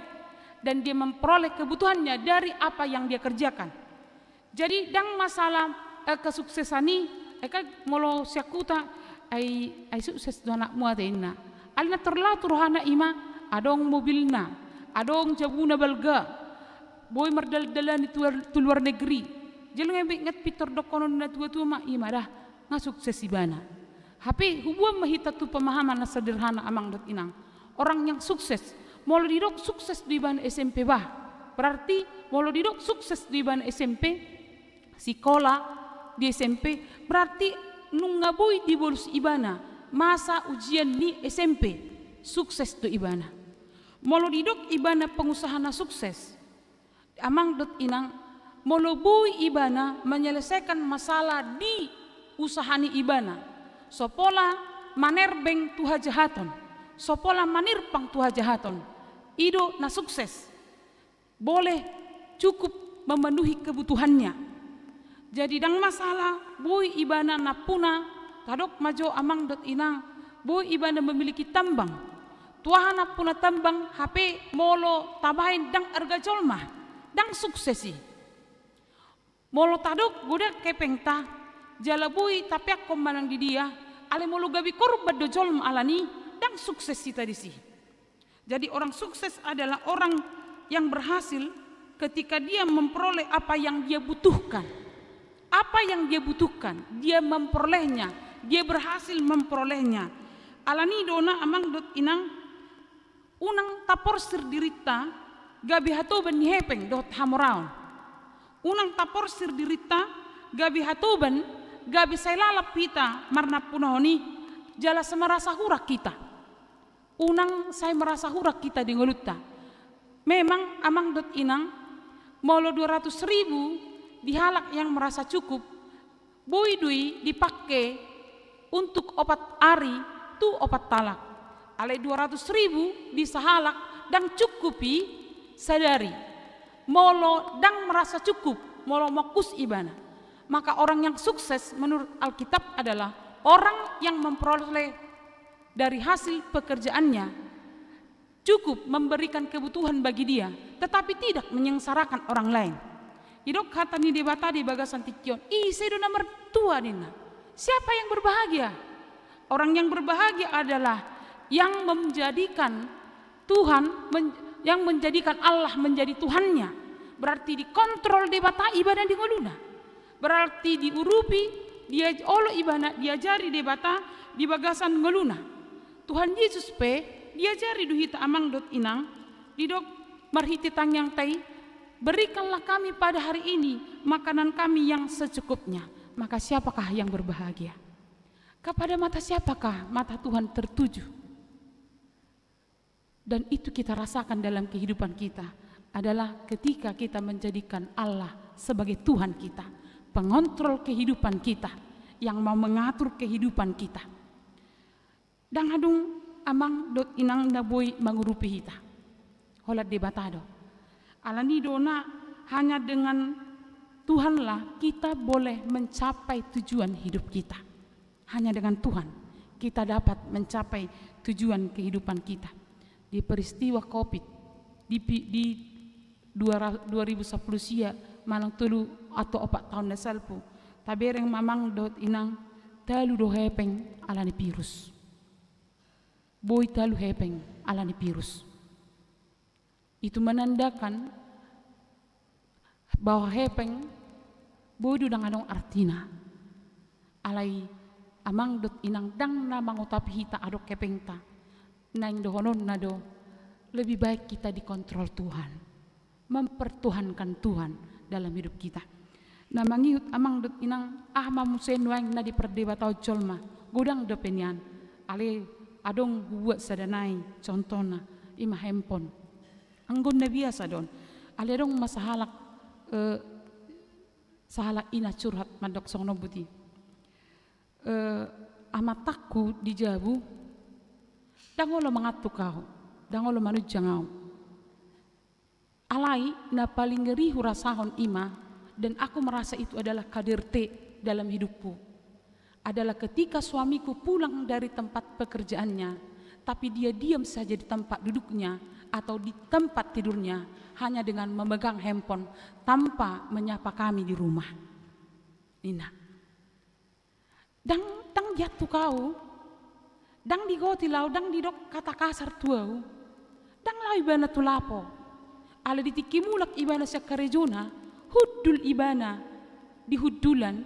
dan dia memperoleh kebutuhannya dari apa yang dia kerjakan. Jadi, ndang masalah, eh, kesuksesan i, eh, kan molo sian huta, ai, ai sukses do anakmu ate inna. Alai na torlatu rohana i ma, adong mobilna, adong jabuna balga, boi mardalan-dalan i tu luar, tu luar negeri. Jala nga be ingat pintor dohonon ni na tua-tua ma, i ma da, nga sukses ibana. Hape huboan ma hita tu pemahaman na sederhana amang dohot inang. Orang yang sukses, molo didok sukses do ibana S M P bah, berarti molo didok sukses do ibana S M P, sikola di S M P, berarti nunga boi dibolus ibana masa ujian ni S M P, sukses do ibana. Molo didok ibana pengusaha na sukses, amang dohot inang, molo boi ibana menyelesaikan masalah di usaha ni ibana, so pola manerbeng tu hajahaton, so pola manirpang tu hajahaton, i do na sukses. Boleh cukup memenuhi kebutuhannya. Jadi, ndang masalah boi ibana nampuna, tadok ma jo amang dohot inang, boi ibana memiliki tambang. Tu aha nampuna tambang? Hape molo tabahen ndang arga jolma, ndang sukses i. Molo tadok godang hepengta, jala boi tapeakhon manang di dia, alai molo gabe korban do jolma ala ni i, ndang sukses hita disi. Jadi orang sukses adalah orang yang berhasil ketika dia memperoleh apa yang dia butuhkan. Apa yang dia butuhkan, dia memperolehnya, dia berhasil memperolehnya. Alani do na amang dohot inang, unang taporsir dirinta gabe hatoban ni hepeng dohot hamoraon. Unang taporsir dirinta gabe hatoban, gabe sai lalap hita marnampunahon i, jala sai merasa hurang hita. Unang sai merasa hurang hita di ngolunta. Memang amang dohot inang, molo dua ratus ribu di halak yang merasa cukup, boi do i dipake untuk opat ari tu opat halak. Alai dua ratus ribu di sahalak ndang cukup i sadari. Molo ndang merasa cukup, molo mongkus ibana. Maka orang yang sukses menurut Alkitab adalah orang yang memperoleh dari hasil pekerjaannya cukup memberikan kebutuhan bagi dia, tetapi tidak menyengsarakan orang lain. Didok hata ni Debata di bagasan tingki on, ise do na martua ninna. Siapa yang berbahagia? Orang yang berbahagia adalah yang menjadikan Tuhan, men-, yang menjadikan Allah menjadi Tuhannya. Berarti dikontrol Debata ibana di ngoluna. Berarti diurupi, dia olo ibana, diajari Debata di bagasan ngoluna. Tuhan Yesus pe diajari do hita amang dohot inang, didok marhite tangiangta i, berikanlah kami pada hari ini makanan kami yang secukupnya. Maka siapakah yang berbahagia? Kepada mata siapakah mata Tuhan tertuju? Dan itu kita rasakan dalam kehidupan kita adalah ketika kita menjadikan Allah sebagai Tuhan kita, pengontrol kehidupan kita, yang mau mengatur kehidupan kita. Ndang adong amang dohot inang na boi mangurupi hita. Holan Debata do. Alani do na hanya dengan Tuhanlah kita boleh mencapai tujuan hidup kita. Hanya dengan Tuhan kita dapat mencapai tujuan kehidupan kita. Di peristiwa covid, di pi-, di dua ra-, dua ribu sampulu sia manang tolu atau opat taon na salpu, tabereng ma amang dohot inang, talu do hepeng alani virus. Boi talu hepeng alani virus. Itu menandakan bahwa hepeng boi do ndang adong artina. Alai amang dohot inang, ndang na mangotapi hita adong hepengta. Naeng dohononna do, lebih baik kita dikontrol Tuhan, mempertuhankan Tuhan dalam hidup kita. Na mangihut amang dohot inang, aha ma muse nuaeng na dipardebatahon jolma? Godang dope nian. Alai adong hubuat sada nai, contohna, ima handphone. Anggo na biasa do on. Alai adong ma sahalak, eh, sahalak ina curhat mandok songon on, boti. Eh, amantangku di jabu, ndang olo mangantuk au, ndang olo manunjang au. Alai na paling ngeri hurasahon ima, dan aku merasa itu adalah K D R T dalam hidupku, adalah ketika suamiku pulang dari tempat pekerjaannya, tapi dia diam saja di tempat duduknya atau di tempat tidurnya, hanya dengan memegang handphone tanpa menyapa kami di rumah. Ninna. Ndang, ndang diantuk au, ndang digotil au, ndang didok kata kasar tu au, ndang laho ibana tu lapo. Alai di tingki mulak ibana sian karejona, hundul ibana di hundulan,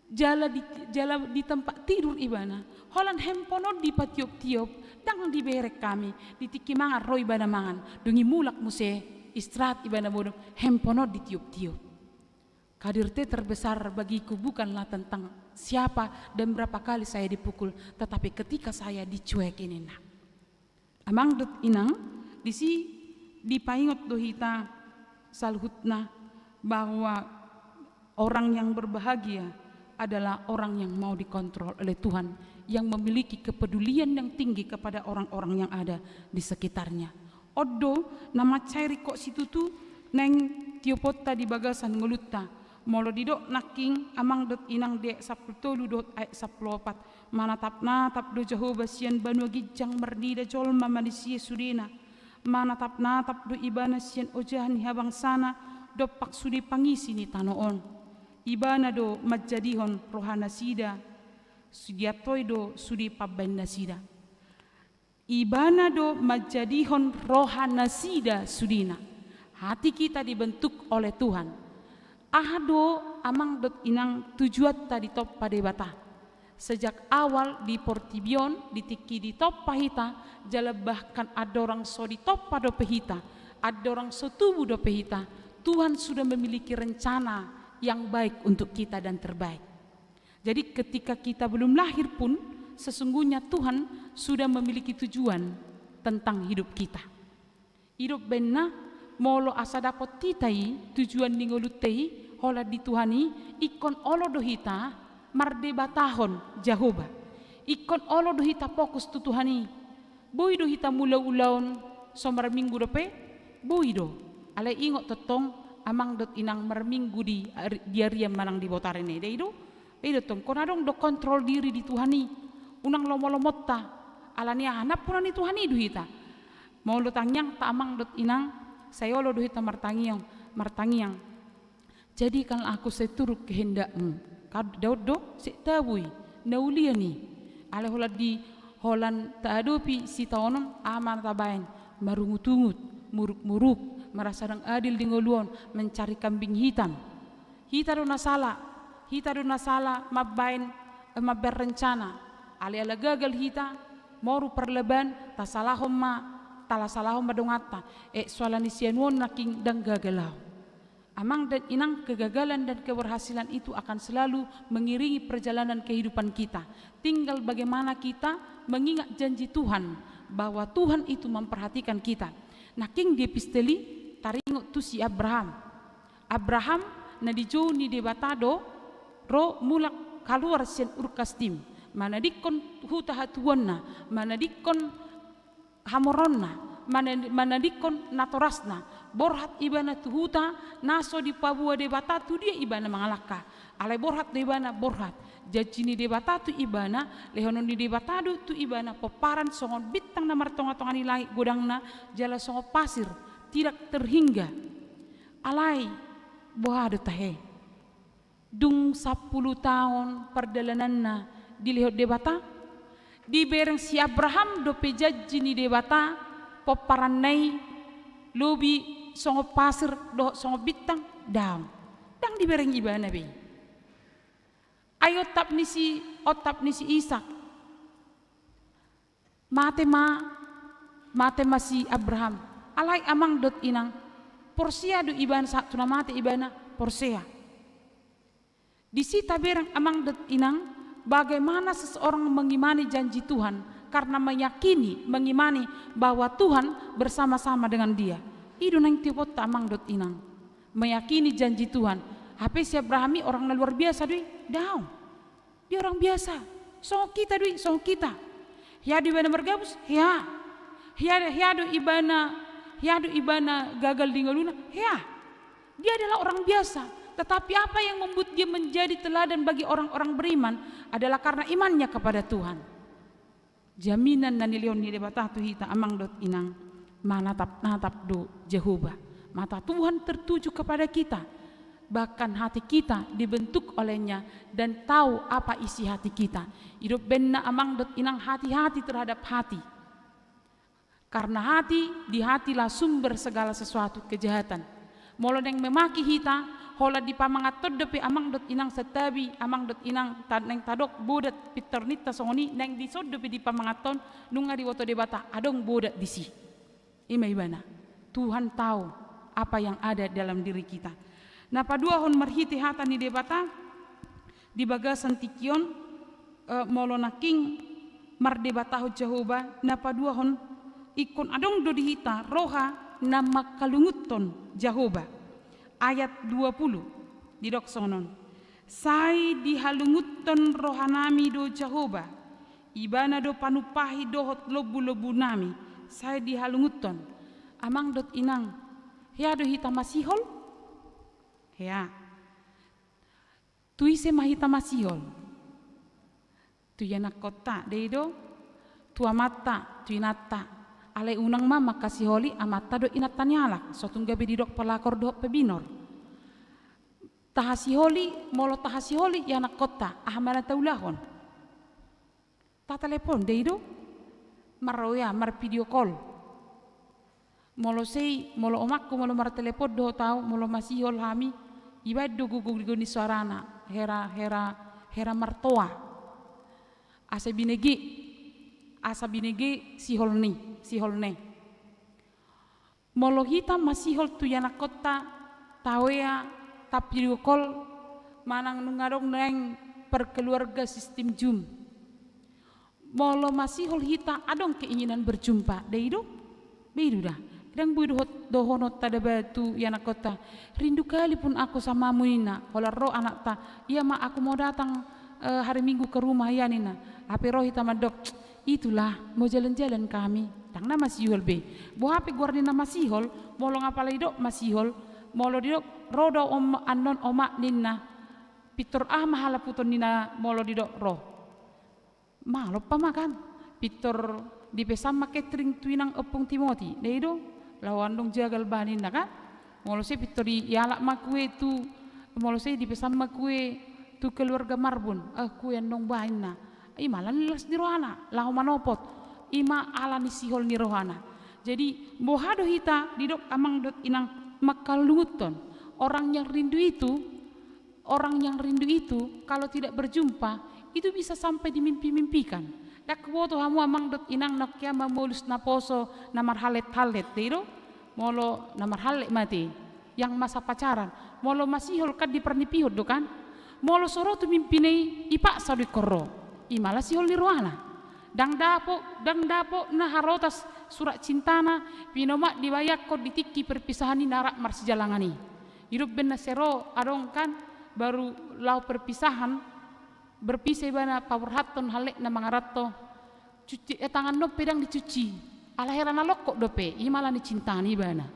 jala di, jala di tempat tidur ibana, holan handphone on dipatiop-tiop, ndang dibereng hami, di tingki mangan ro ibana mangan, dung i mulak muse, istirahat ibana modom, handphone on ditiop-tiop. K D R T terbesar bagiku bukanlah tentang siapa dan berapa kali saya dipukul, tetapi ketika saya dicueki, ninna. Amang dohot inang, disi dipaingot do hita saluhutna bahwa orang yang berbahagia adalah orang yang mau dikontrol oleh Tuhan, yang memiliki kepedulian yang tinggi kepada orang-orang yang ada di sekitarnya. On do na mansai ringkot situtu naeng tioponta di bagasan ngolunta. Molo didok nangkin amang dohot inang di ayat sampulu tolu dohot ayat sampulu opat, manatap-natap do Jahowa sian banua ginjang marnida jolma manisia sudena. Manatap-natap do ibana sian ojahan ni habangsana dompak sude pangisi ni tano on. Ibana do manjadihon rohanasida, sude antoi do sude pambahen nasida. Ibana do manjadihon roha nasida sudena. Hati kita dibentuk oleh Tuhan. Aha do amang dohot inang tujuanta ditompa Debata? Sejak awal di portibi on, di tingki ditompa hita, jala bahkan andorang so ditompa dope hita, andorang so tubu dope hita, Tuhan sudah memiliki rencana yang baik untuk kita dan terbaik. Jadi ketika kita belum lahir pun, sesungguhnya Tuhan sudah memiliki tujuan tentang hidup kita. I do umbahen na, molo asa dapot hita i tujuan ni ngolunta i, holan di Tuhan i, ingkon olo do hita mardebatahon Jahowa. Ingkon olo do hita fokus tu Tuhan i. Boi do hita mangula ulaon so marminggu dope? Boi do. Alai ingot tongtong amang dohot inang, marminggu di ari-, di arian manang di botari na i, da i do? I do tong, ingkon adong do kontrol diri di Tuhan i. Unang lomo-lomonta. Ala ni aha? Nampuna ni Tuhan i do hita. Molo tangiangta amang dohot inang, sai olo do hita martangiang, martangiang. Jadikanlah aku seturut kehendak-Mu. Kadang do, sai tabo i, na ulian i. Alai holan di, holan taadopi sitaonon, aha ma na tabaen? Marungut-ungut, muruk-muruk, merasa ndang adil di ngolu on, mencari kambing hitam. Hita do na sala, hita do na sala mambaen, eh, mambaen rencana. Alai ala gagal hita, moru parlabaan, tasalahon ma, talasalahon ma donganta. Eh, so ala ni sianuon nangkin ndang gagal ahu. Amang dan inang, kegagalan dan keberhasilan itu akan selalu mengiringi perjalanan kehidupan kita. Tinggal bagaimana kita mengingat janji Tuhan, bahwa Tuhan itu memperhatikan kita. Nangkin di epistel i taringot tu si Abraham. Abraham na dijou ni Debata do ro mulak kaluar sian Ur Kasdim, manadingkon huta hatubuanna, manadingkon hamoronna, mana-, manadingkon natorasna, borhat ibana tu huta na so dipaboa Debata tu dia ibana mangalangka. Alai borhat do ibana, borhat. Janji ni Debata tu ibana, lehonon ni Debata do tu ibana pomparan songon bintang na martonga-tonga ni langit godangna, jala songon pasir, tidak terhingga. Alai, boha do tahe? Dung sampulu taon pardalananna dilehon Debata, dibereng si Abraham dope janji ni Debata, pomparanna i lobi songon pasir dohot songon bintang? Daong. Ndang dibereng ibana be i. Ai ontap ni si, ontap ni si Isak. Mate ma, mate ma si Abraham. Alai amang dohot inang, porsea do ibana sahat tu na mate ibana, porsea. Disi tabereng amang dohot inang, bagaimana seseorang mengimani janji Tuhan karena meyakini, mengimani bahwa Tuhan bersama-sama dengan dia. I do naeng tiopanta amang dohot inang. Meyakini janji Tuhan. Hape si Abraham i orang na luar biasa do i? Daong. Dia orang biasa. Songon hita do i, songon hita. Hea do ibana margabus? Hea. Hea, hea do ibana, hea do ibana gagal di ngoluna? Hea. Dia adalah orang biasa. Tetapi apa yang membuat dia menjadi teladan bagi orang-orang beriman adalah karena imannya kepada Tuhan. Jaminan na nilehon ni Debata tu hita amang dohot inang, manatap-natap do Jahowa. Mata Tuhan tertuju kepada kita. Bahkan hati kita dibentuk olehnya dan tahu apa isi hati kita. I do umbahen na amang dohot inang, hati-hati terhadap hati. Karena hati, di hatilah sumber segala sesuatu kejahatan. Molo naeng memaki hita, holan di pamanganhon dope amang dohot inang, santabi amang dohot inang, ta-, naeng tadok bodat pintor ninta songon i, naeng dison dope di pamanganhon, nunga diboto Debata adong bodat disi. I ma ibana. Tuhan tahu apa yang ada dalam diri kita. Na paduahon marhite hata ni Debata di bagasan tingki on, eh, molo nangkin mardebatahon Jahowa, na paduahon, ingkon adong do di hita roha na mangkalunguthon Jahowa. Ayat dua puluh, didok songon on: Sai dihalunguthon rohanami do Jahowa, Ibana do panumpahi dohot lombu-lombunami, sai dihalunguthon. Amang dohot inang, hea do hita masihol? Hea. Tu ise ma hita masihol? Tu ianakkonta, da i do? Tu amanta, tu inanta. Alai unang ma mangkasiholi amanta dohot inanta ni halak, so tung gabe didok pelakor dohot pebinor. Tahasiholi, molo tahasiholi ianakkonta, aha ma na taulahon? Tatalepon, da i do? Mar-, o ya, mar video call. Molo sei, molo omakku, molo martelepon dohot au, molo masihol hami, ibaen do gogo-gogo ni suarana, hera, hera, hera martoa. Asa binege, asa binege sihol ni, sihol ne. Molo hita masihol tu ianakkonta, taoea, tapiduakol, manang nunga adong naeng parkeluarga sistim Zoom. Molo masihol hita adong keinginan berjumpa, da i do? Ba i do da. Ndang boi dohot dohononta da ba tu ianakkonta, "Rindu kali pun aku samamu," ninna, holan ro anakta, "Iya ma, aku mau datang, eh, hari Minggu ke rumah ya," ninna. Hape ro hita mandok, "Itulah, mau jalan-jalan kami." Ndang na masihol be. Boha pe goar ni na masihol, molo nga pala didok masihol, molo didok, "Ro do om-, annon omak," ninna. Pintor aha ma halaputon ni na molo didok ro? Malo pa ma kan. Pintor dipesan ma catering tu inang Ompung Timoti, da i do? Laho annon jagal ba ninna kan. Molo sai pintor i-, ialap ma kue tu, molo sai dipesan ma kue tu keluarga Marbun, eh, kue annon ba ninna. I ma ala ni las ni rohana laho manopot. I ma ala ni sihol ni rohana. Jadi boha do hita didok amang dohot inang mangkalungunhon? Orang yang rindu itu, orang yang rindu itu, kalau tidak berjumpa, itu bisa sampai dimimpi-mimpikan. Ndang huboto hamu amang dohot inang, nangkin mamolus naposo na marhallet-hallet, da i do? Molo na marhallet ma ate, yang masa pacaran. Molo masihol kan diparnipihon do kan? Molo so ro tu mimpina i, ipaksa do ingkon ro. I ma ala sihol ni rohana. Ndang dapot, ndang dapotna harotas surat cintana, pinomak dibayangkon di tingki perpisahan i na rap marsijalangan i. Didok umbahen na sai ro adong kan, baru laho perpisahan, berpisah ibana, paborhathon halletna mangaranto. Cuci, eh, tanganna on pe ndang dicuci. Ala hera na longkot dope, i ma ala ni cintana ibana.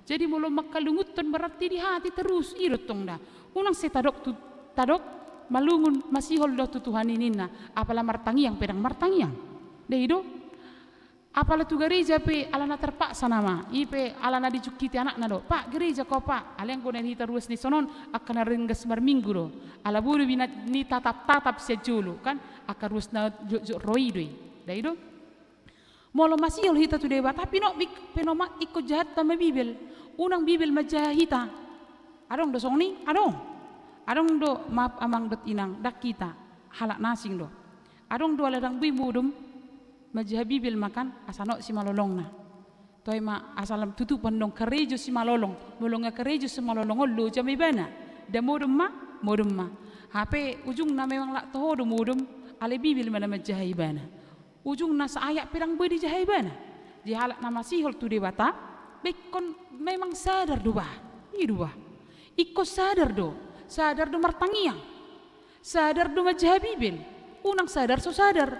Jadi molo mangkalungunhon berarti di hati terus, i do tong da. Unang sai tadok tu, tadok malungun, masihol do tu Tuhan i ninna, apala martangiang pe ndang martangiang. Da i do? Apala tu gareja pe ala na terpaksa nama, i pe ala na dijungkiti anakna do. "Pak, gareja ko, Pak." Alai anggo na hita ruas ni sonon, angka na ringgas marminggu do. Ala boi do bina ni tatap-tatap sian jolo, kan? Angka ruas na jotjot ro i do i. Da i do? Molo masihol hita tu Debata, pinomak, pinomak ingkon jahatta ma Bibel. Unang Bibel manjaha hita. Adong do songon i? Adong. Adong do, maaf amang dohot inang, ndang hita, halak na asing do. Adong do ala ndang boi modom, manjaha Bibel ma kan, asa ngot simalolongna. Toe ma, asa lam tutupan dong karejo simalolong. Molo nga karejo simalolong on, loja ma ibana. Da modom ma? Modom ma. Hape ujungna memang lak toho do modom, alai Bibel ma na manjaha ibana. Ujungna saayat pe ndang boi dijaha ibana. Jadi halak na masihol tu Debata, ingkon memang sadar do bah. I do bah. Ingkon sadar do. Sadar do martangiang. Sadar do manjaha Bibel. Unang sadar so sadar.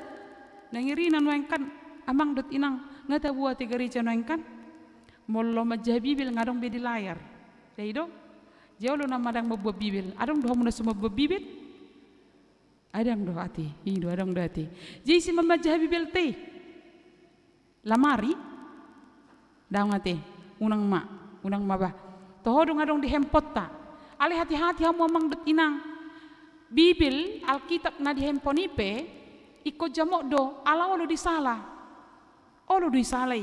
Na ngeri na nuaeng kan, amang dohot inang, nga tabo ate gareja nuaeng kan. Molo manjaha Bibel nga adong be di layar. Da i do? Jolo nama ndang mambuat Bibel. Adong do hamu na so mambuat Bibel? Adong do ate, i do, adong do ate. Jadi ise ma manjaha Bibel ate? Lamari? Daong ate, unang ma, unang ma bah. Toho do nga adong di handphoneta. Alai hati-hati hamu amang dohot inang. Bibel, Alkitab na di handphone i pe, ingkon jamot do, ala olo disala. Olo do disala i.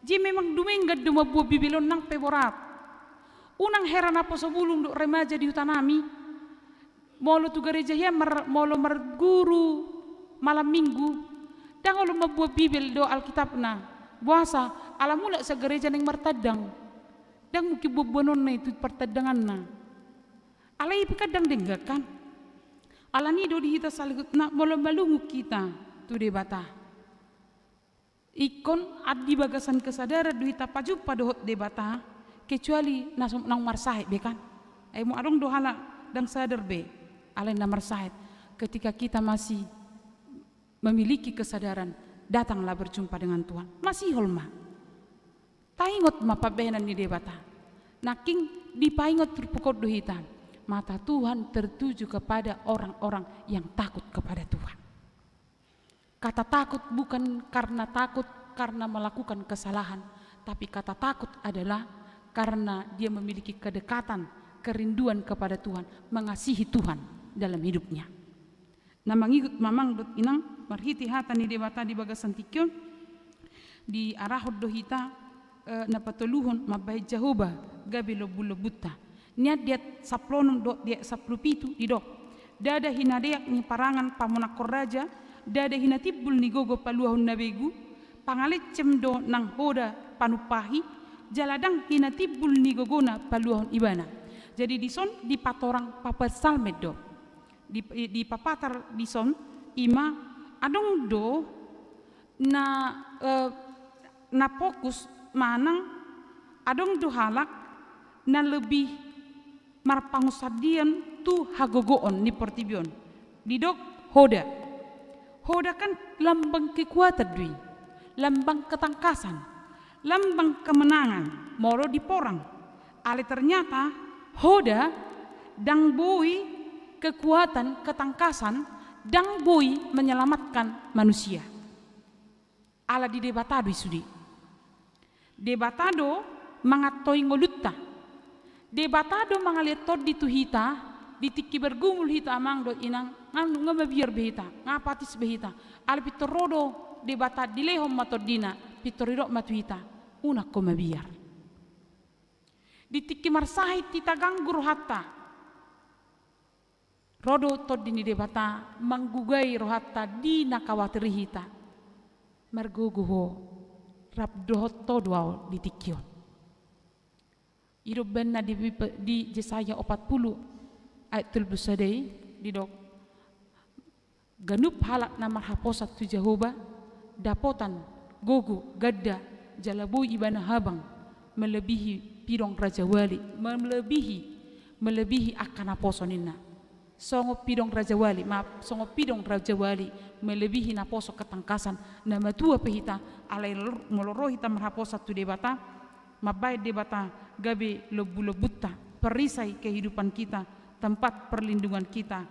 Jadi memang dumenggan do mambuat Bibel on nang pe borat. Unang hera naposo bulung dohot remaja di huta nami. Molo tu gareja hian mar-, molo marguru malam minggu, ndang olo mambuat Bibel dohot Alkitabna. Boasa? Ala mulak sian gareja naeng martandang. Ndang mungkin buan-buanonna i tu partandanganna. Alai i pe kan ndang denggan kan. Alani i do di hita saluhutna molo malungun hita tu Debata. Ingkon di bagasan kesadaran do hita pajumpa dohot Debata, kecuali na so-, naung marsahit be kan. Ai molo adong do halak ndang sadar be, alai na marsahit. Ketika kita masih memiliki kesadaran, datanglah berjumpa dengan Tuhan. Masihol ma. Taingot ma pambahenan ni Debata. Nangkin dipaingot turpuk on do hita. Mata Tuhan tertuju kepada orang-orang yang takut kepada Tuhan. Kata takut bukan karena takut karena melakukan kesalahan, tapi kata takut adalah karena dia memiliki kedekatan, kerinduan kepada Tuhan, mengasihi Tuhan dalam hidupnya. Na mangigot ma amang dohot inang, marhite hata ni Debata di bagasan tingki on, Diarahon do hita, eh, na patoluhon mambahen Jahowa gabe lombu-lombunta. Nian di ayat sampulu onom dohot di ayat sampulu pitu didok, ndada hinadeak ni parangan pamonangkon raja, ndada hinatimbul ni gogo paluahon na begu, pangalencem do nang hoda panumpahi, jala ndang hinatimbul ni gogona paluahon ibana. Jadi dison dipatorang paparsalmen do. Di, dipapatar dison ima adong do na, eh, na fokus manang adong do halak na lebih marpangunsandion tu hagogoon ni portibi on. Didok hoda. Hoda kan lambang kekuatan do i, lambang ketangkasan, lambang kemenangan molo di porang. Alai ternyata hoda ndang boi, kekuatan, ketangkasan ndang boi menyelamatkan manusia. Ala di Debata do i sude. Debata do mangantoi ngolunta. Debata do mangalean tondi tu hita, di tingki margumul hita amang dohot inang, nga, nga mabiar be hita, nga apatis be hita. Alai pintor ro do Debata, dilehon ma tondina, pintor didok ma tu hita, unang ho mabiar. Di tingki marsahit hita, ganggu rohanta, ro do tondi ni Debata manggugai rohanta di na khawatir i hita. Margogo ho, rap dohot ho do ahu di tingki on. I do umbahen na di, di Jesaya opat pulu ayat tolu pulu sada i didok, ganup halak na marhaposan tu Jahowa dapotan gogo, ganda, jala boi ibana habang melebihi pidong rajawali, melebihi, melebihi angka naposo ninna. Songon pidong rajawali, maaf, songon pidong rajawali melebihi naposo ketangkasan. Na matua pe hita, alai molo ro hita marhaposan tu Debata, mambahen Debata gabe lombu-lombunta, perisai kehidupan kita, tempat perlindungan kita.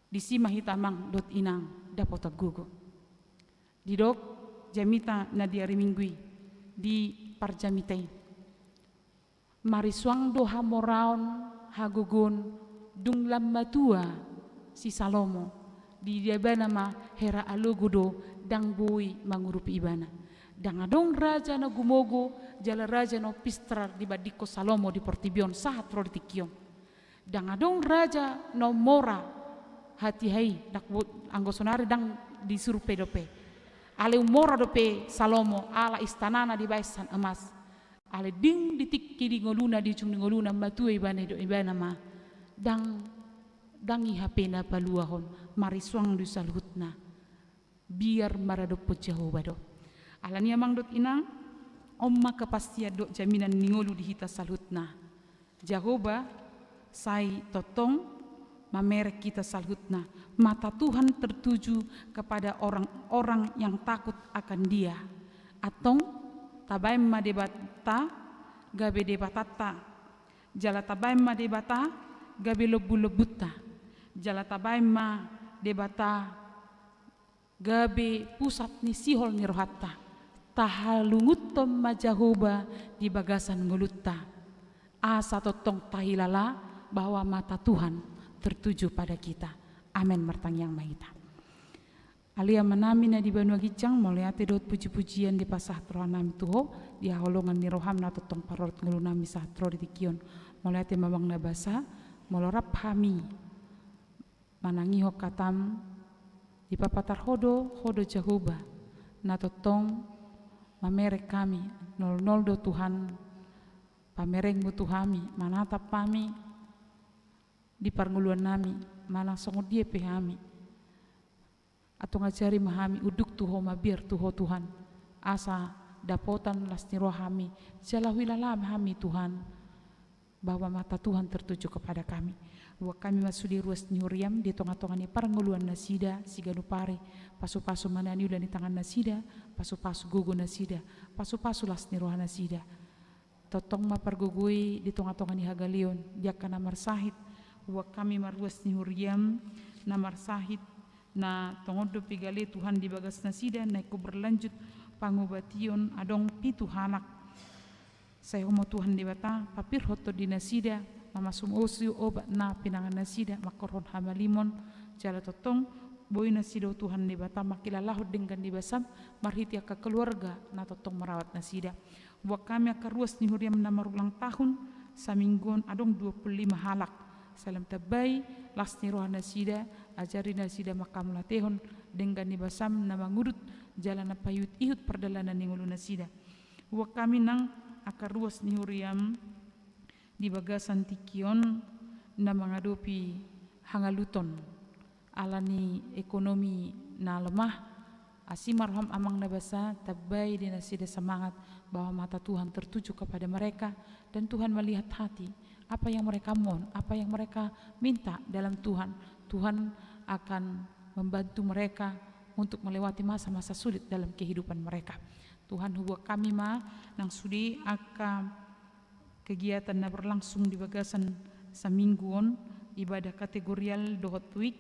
Disi ma hita amang dohot inang dapotan gogo. Didok jamita na di ari Minggu i, di parjamita i, marisuang do hamoraon, hagogoon, dung lam matua si Salomo, diida ibana ma hera alogo do, ndang boi mangurupi ibana. Ndang adong raja na gumogo jala raja na umpinstar dibandingkon Salomo di portibi on sahat ro di tingki on. Ndang adong raja na ummora hatiha i, anggo sonari ndang disurvei dope. Alai ummora dope Salomo, ala istanana dibahen sian emas. Alai dung di tingki di ngoluna, di ujung ni ngoluna, matua ibana, didok ibana ma, ndang, ndang i hape na paluahon, marisuang do i saluhutna. Biar maradophon Jahowa do. Alani i amang dohot inang, on ma kepastian dohot jaminan ni ngolu di hita saluhutna. Jahowa sai tongtong mamereng hita saluhutna. Mata Tuhan tertuju kepada orang-orang yang takut akan Dia. Antong, tabahen ma Debata gabe Debatanta, jala tabahen ma Debata gabe lombu-lombunta, jala tabahen ma Debata gabe pusat ni sihol ni rohanta. Tahalungunhon ma Jahowa di bagasan ngolunta, asa tongtong tahilala bahwa mata Tuhan tertuju pada kita. Amen. Martangiang ma hita. Ale Amanami na di banua ginjang, mauliate dohot puji-pujian dipasahat rohanami tu Ho, di haholongan ni roham na tongtong parorot ngolunami sahat ro di tingki on. Mauliate ma amang na basa, molo rap hami manangihon hatam, dipapatar Ho do, Ho do Jahowa, na tongtong mamereng hami, nol-nol do Tuhan pamerengmu tu hami, manatap hami di parngoluannami, manang songon dia pe hami. Antong ajari ma hami unduk tu Ho, mabiar tu Ho Tuhan, asa dapotan las ni roha hami, jala huhilala hami Tuhan, bahwa mata Tuhan tertuju kepada kami. Buat hami ma sude ruas ni huriam di tonga-tonga ni parngoluan nasida siganup ari, pasu-pasu ma na niula ni tangan nasida, pasu-pasu gogo nasida, pasu-pasu las ni roha nasida. Tongtong ma pargogoi di tonga-tonga ni hagaleon, di angka na marsahit, buat hami ma ruas ni huriam, na marsahit, na tongon dope gale Tuhan di bagas nasida, na ingkon berlanjut pangobation, adong pitu halak. Sai Ho ma Tuhan Debata, papirhon tondi nasida, mamasumasu obat na pinangan nasida, mangkorhon hamalimon, jala tongtong boi nasida, o Tuhan Debata, mangkilalahon denggan ni basam marhite angka keluarga na tongtong marawat nasida. Huboan hami angka ruas ni huriam na marulang tahun, saminggu on adong dua pulu lima halak. Sai lam tambai las ni roha nasida, ajari nasida manghamauliatehon denggan ni basam na mangudut jala na paihut-ihut pardalanan ni ngolu nasida. Huboan hami nang angka ruas ni huriam di bagasan tingki on na mangadopi hangaluton ala ni ekonomi na lemah. Asi ma roham, Amang na basa, tambai di nasida semangat bahwa mata Tuhan tertuju kepada mereka dan Tuhan melihat hati. Apa yang mereka mohon, apa yang mereka minta dalam Tuhan, Tuhan akan membantu mereka untuk melewati masa-masa sulit dalam kehidupan mereka. Tuhan, huboan hami ma nang sude angka kegiatan na berlangsung di bagasan saminggu on, ibadah kategorial dohot week,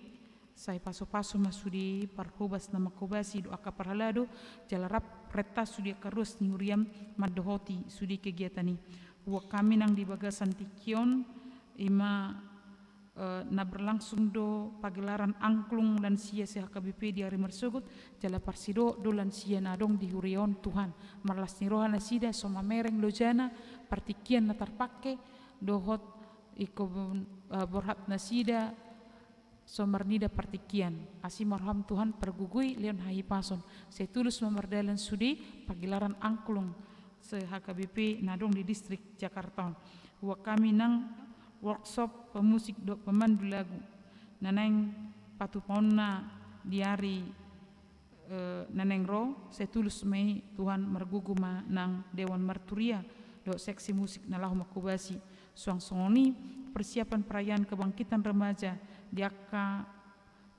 sai pasu-pasu ma sude parhobas na manghobasi dohot angka parhalado, jala rap renta sude angka ruas ni huriam mandohoti sude kegiatan i. Huboan hami nang di bagasan tingki on, ima eh, na berlangsung do pagelaran angklung lansia se-H K B P di ari marsogot, jala parsidohot do lansia na adong di huria on, Tuhan. Marlas ni roha nasida so mamereng lojana partingkian na tarpangke, dohot ingkon, eh, borhat nasida so marnida partingkian. Asi ma roham, Tuhan, pargogoi, lehon hahipason. Sai tulus ma mardalan sude pagelaran angklung se-H K B P na adong di distrik Jakarta on. Huboan hami nang workshop pemusik dohot pemandu lagu na naeng patupaonna di ari, eh, na naeng ro, sai tulus ma i, Tuhan, margogo ma nang dewan marturia dohot seksi musik na laho manghobasi. Suang songon i persiapan perayaan kebangkitan remaja di angka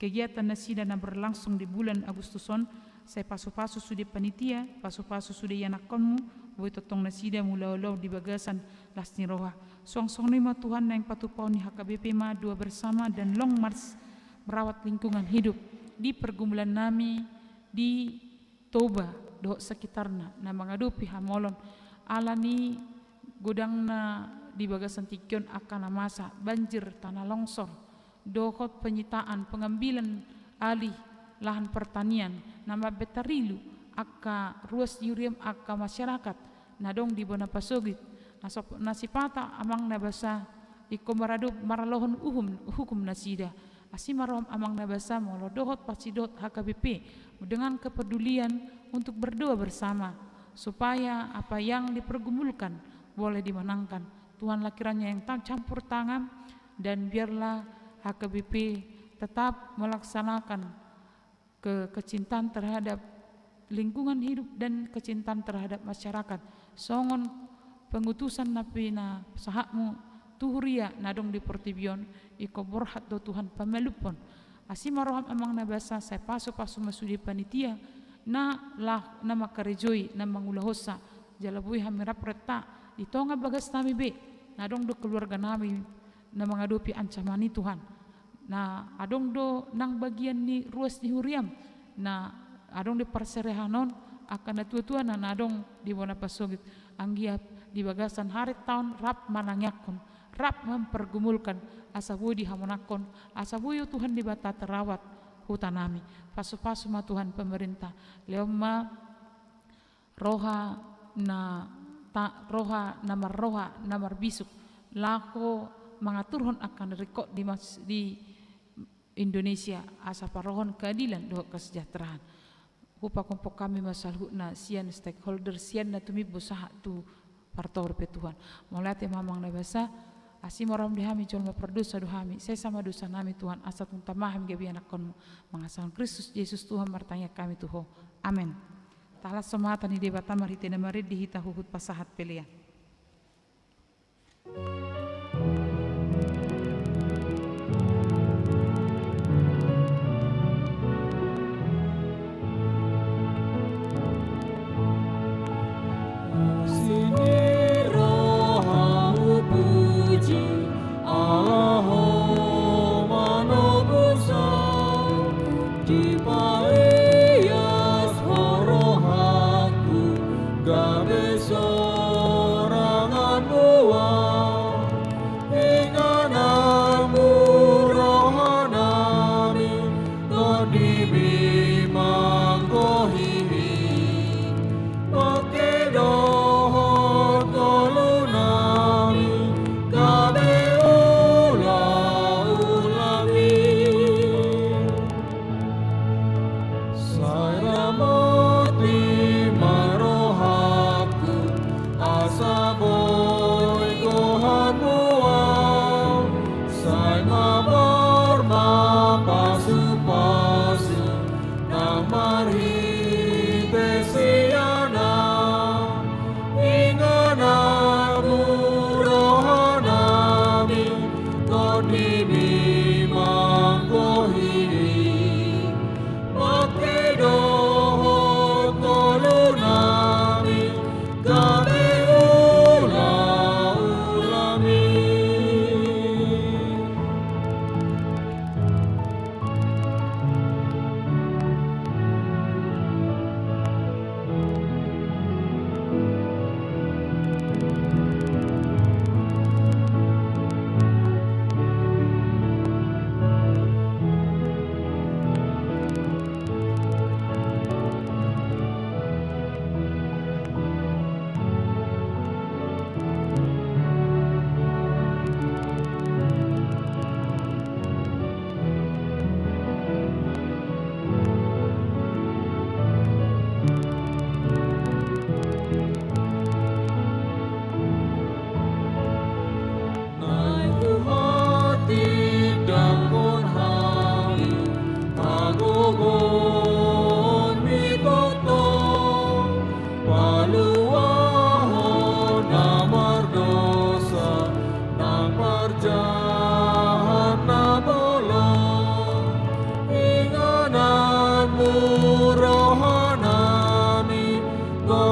kegiatan nasida na berlangsung di bulan Agustus on, sai pasu-pasu sude panitia, pasu-pasu sude ianakkonmu, boi tongtong nasida mangula-ula di bagasan las ni roha. Suang songon i ma, Tuhan, naeng patupaon ni H K B P ma doa bersama dan long march merawat lingkungan hidup di pergumulan nami di Toba dohot sekitarna na mangadopi hamaolon ala ni godangna di bagasan tingki on angka na masa banjir, tanah longsor, dohot penyitaan, pengambilan alih lahan pertanian, na mambahen tarilu angka ruas ni huriam, angka masyarakat na adong di bona pasogit, na sop-, na sipata, Amang na basa, ingkon marado-, maralohon uhum, hukum nasida. Asi ma roham, Amang na basa, molo dohot parsidohot H K B P dengan kepedulian untuk berdoa bersama, supaya apa yang dipergumulkan boleh dimenangkan. Tuhanlah kiranya yang ta-, campur tangan, dan biarlah H K B P tetap melaksanakan ke-, kecintaan terhadap lingkungan hidup dan kecintaan terhadap masyarakat. Songon pengutusan na pinasahatmu tu huria na adong di portibi on, ingkon borhat do, Tuhan, pamalumhon. Asi ma roham, Amang na basa, sai pasu-pasu ma sude panitia na lah-, na mangkarejoi, na mangulahonsa, jala boi hami rap renta di tonga bagas nami be, na adong do keluarga nami na mangadopi ancaman i, Tuhan. Na adong do nang bagian ni ruas ni huriam, na adong di parserehan on angka natua-tua na, na adong di bona pasogit. Anggiat di bagasan harita on rap manangiangkon, rap mempergumulkan, asa boi dihamonangkon, asa boi, o Tuhan Debata, terawat huta nami. Pasu-pasu ma, Tuhan, pemerintah. Lehon ma roha na ta-, roha na marroha, na marbisuk, laho mangaturhon angka na ringkot di mas-, di Indonesia, asa parohon keadilan dohot kesejahteraan. Hupakumpul hami ma saluhutna sian stakeholder, sian na tumimbo sahat tu partoru pe, Tuhan. Mauliate ma, Amang na basa, asi ma roham di hami, jolma pardosa do hami, sesa ma dosa nami, Tuhan, asa tung tama hami gabe ianakkonmu. Mangasahon Kristus Jesus, Tuhan, martangiang hami tu Ho. Amen. Tahalashon ma hata ni Debata marhite na marende hita huhut pasahat pelean. Asi ni roha hupuji, ala Ho manogushon, dipaias Ho rohangku, gabe so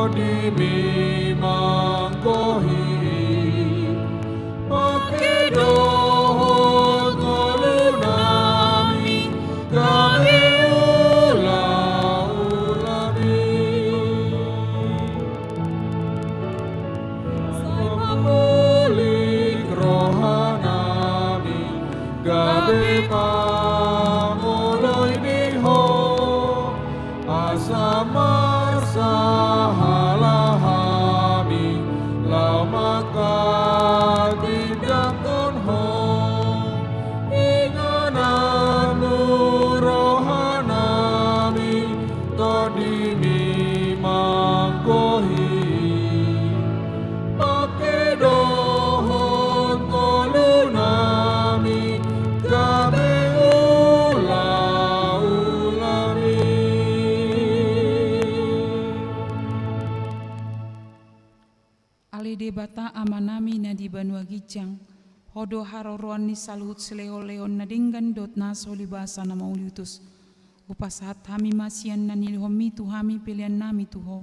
Tondimi manggohi, pake dohot ngolunami gabe ulaulami. Sai pamulik rohanami gabe pangoloi di Ho. Asa marsahala hami laho manghatindanghon Ho. Inganan rohanami, Tondimi manggohi, pake dohot ngolunami gabe ulaulami. Ale Debata Amanami na di banua ginjang, Ho do haroroan ni saluhut silehonlehon na denggan dohot na so libasa na mauliutus. Hupasahat hami ma sian na nilehonmi tu hami peleannami tu Ho.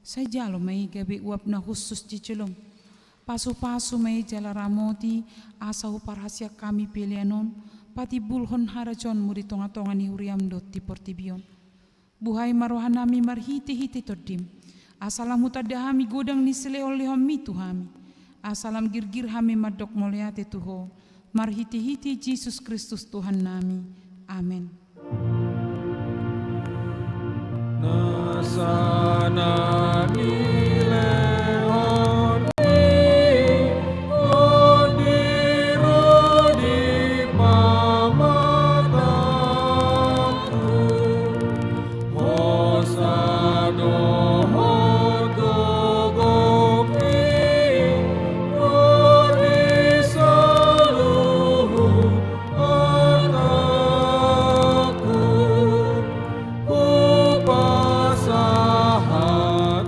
Sai jalo ma i gabe uap na hushus di jolom. Pasupasu ma i jala ramoti, asa huparhaseang hami pelean on patimbulhon harajaonmu di tongatonga ni huriam dohot di portibi on. Buhai ma rohanami marhitehite Tondim, asa lam hutanda hami godang ni silehonlehonmi tu hami, asa lam girgir hami mandok mauliate tu Ho, marhitehite Jesus Kristus Tuhannami. Amen. Nasa na nilehon ni Tondim ro di pamatangku, hosa dohot gogongmi ro di saluhut otakku. Hupasahat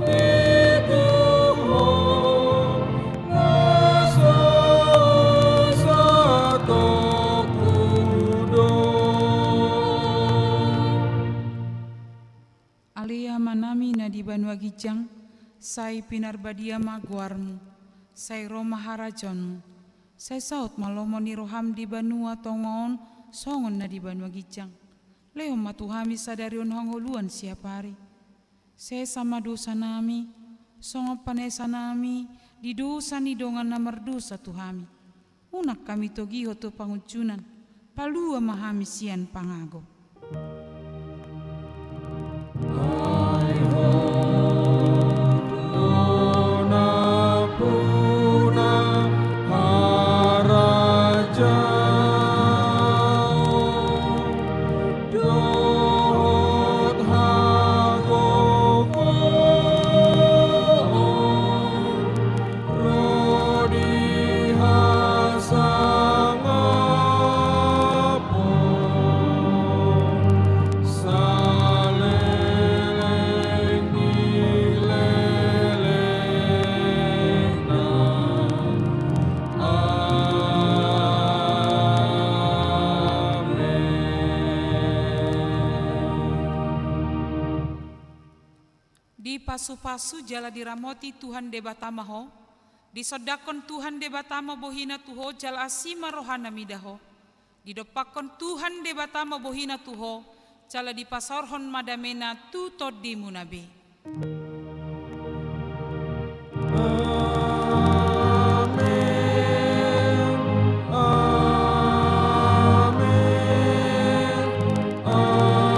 i tu Ho, na so satongku do. Ale Amanami na di banua ginjang, sai pinarbadia ma goarmu, sai ro ma harajaonmu, sai saut ma lomo ni roham di banua tonga on songon na di banua ginjang. Lehon ma tu hami sadari on hangoluan siapari. Sesa ma dosanami, songon panesanami di dosa ni dongan na mardosa tu hami. Unang hami togihon tu pangunjunan, palua ma hami sian pangago. Ai Ho do nampuna harajaon dohot hagogoon ro di hasangapon saleleng ni lelengna. Amen. Dipasupasu jala diramoti Tuhan Debata ma ho, disondangkon Tuhan Debata ma bohina tu ho jala asi ma rohana mida ho. Didompakkon Tuhan Debata ma bohina tu ho, jala dipasaorhon ma damena tu tondimuna be. Amen. Amen. Amen.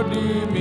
di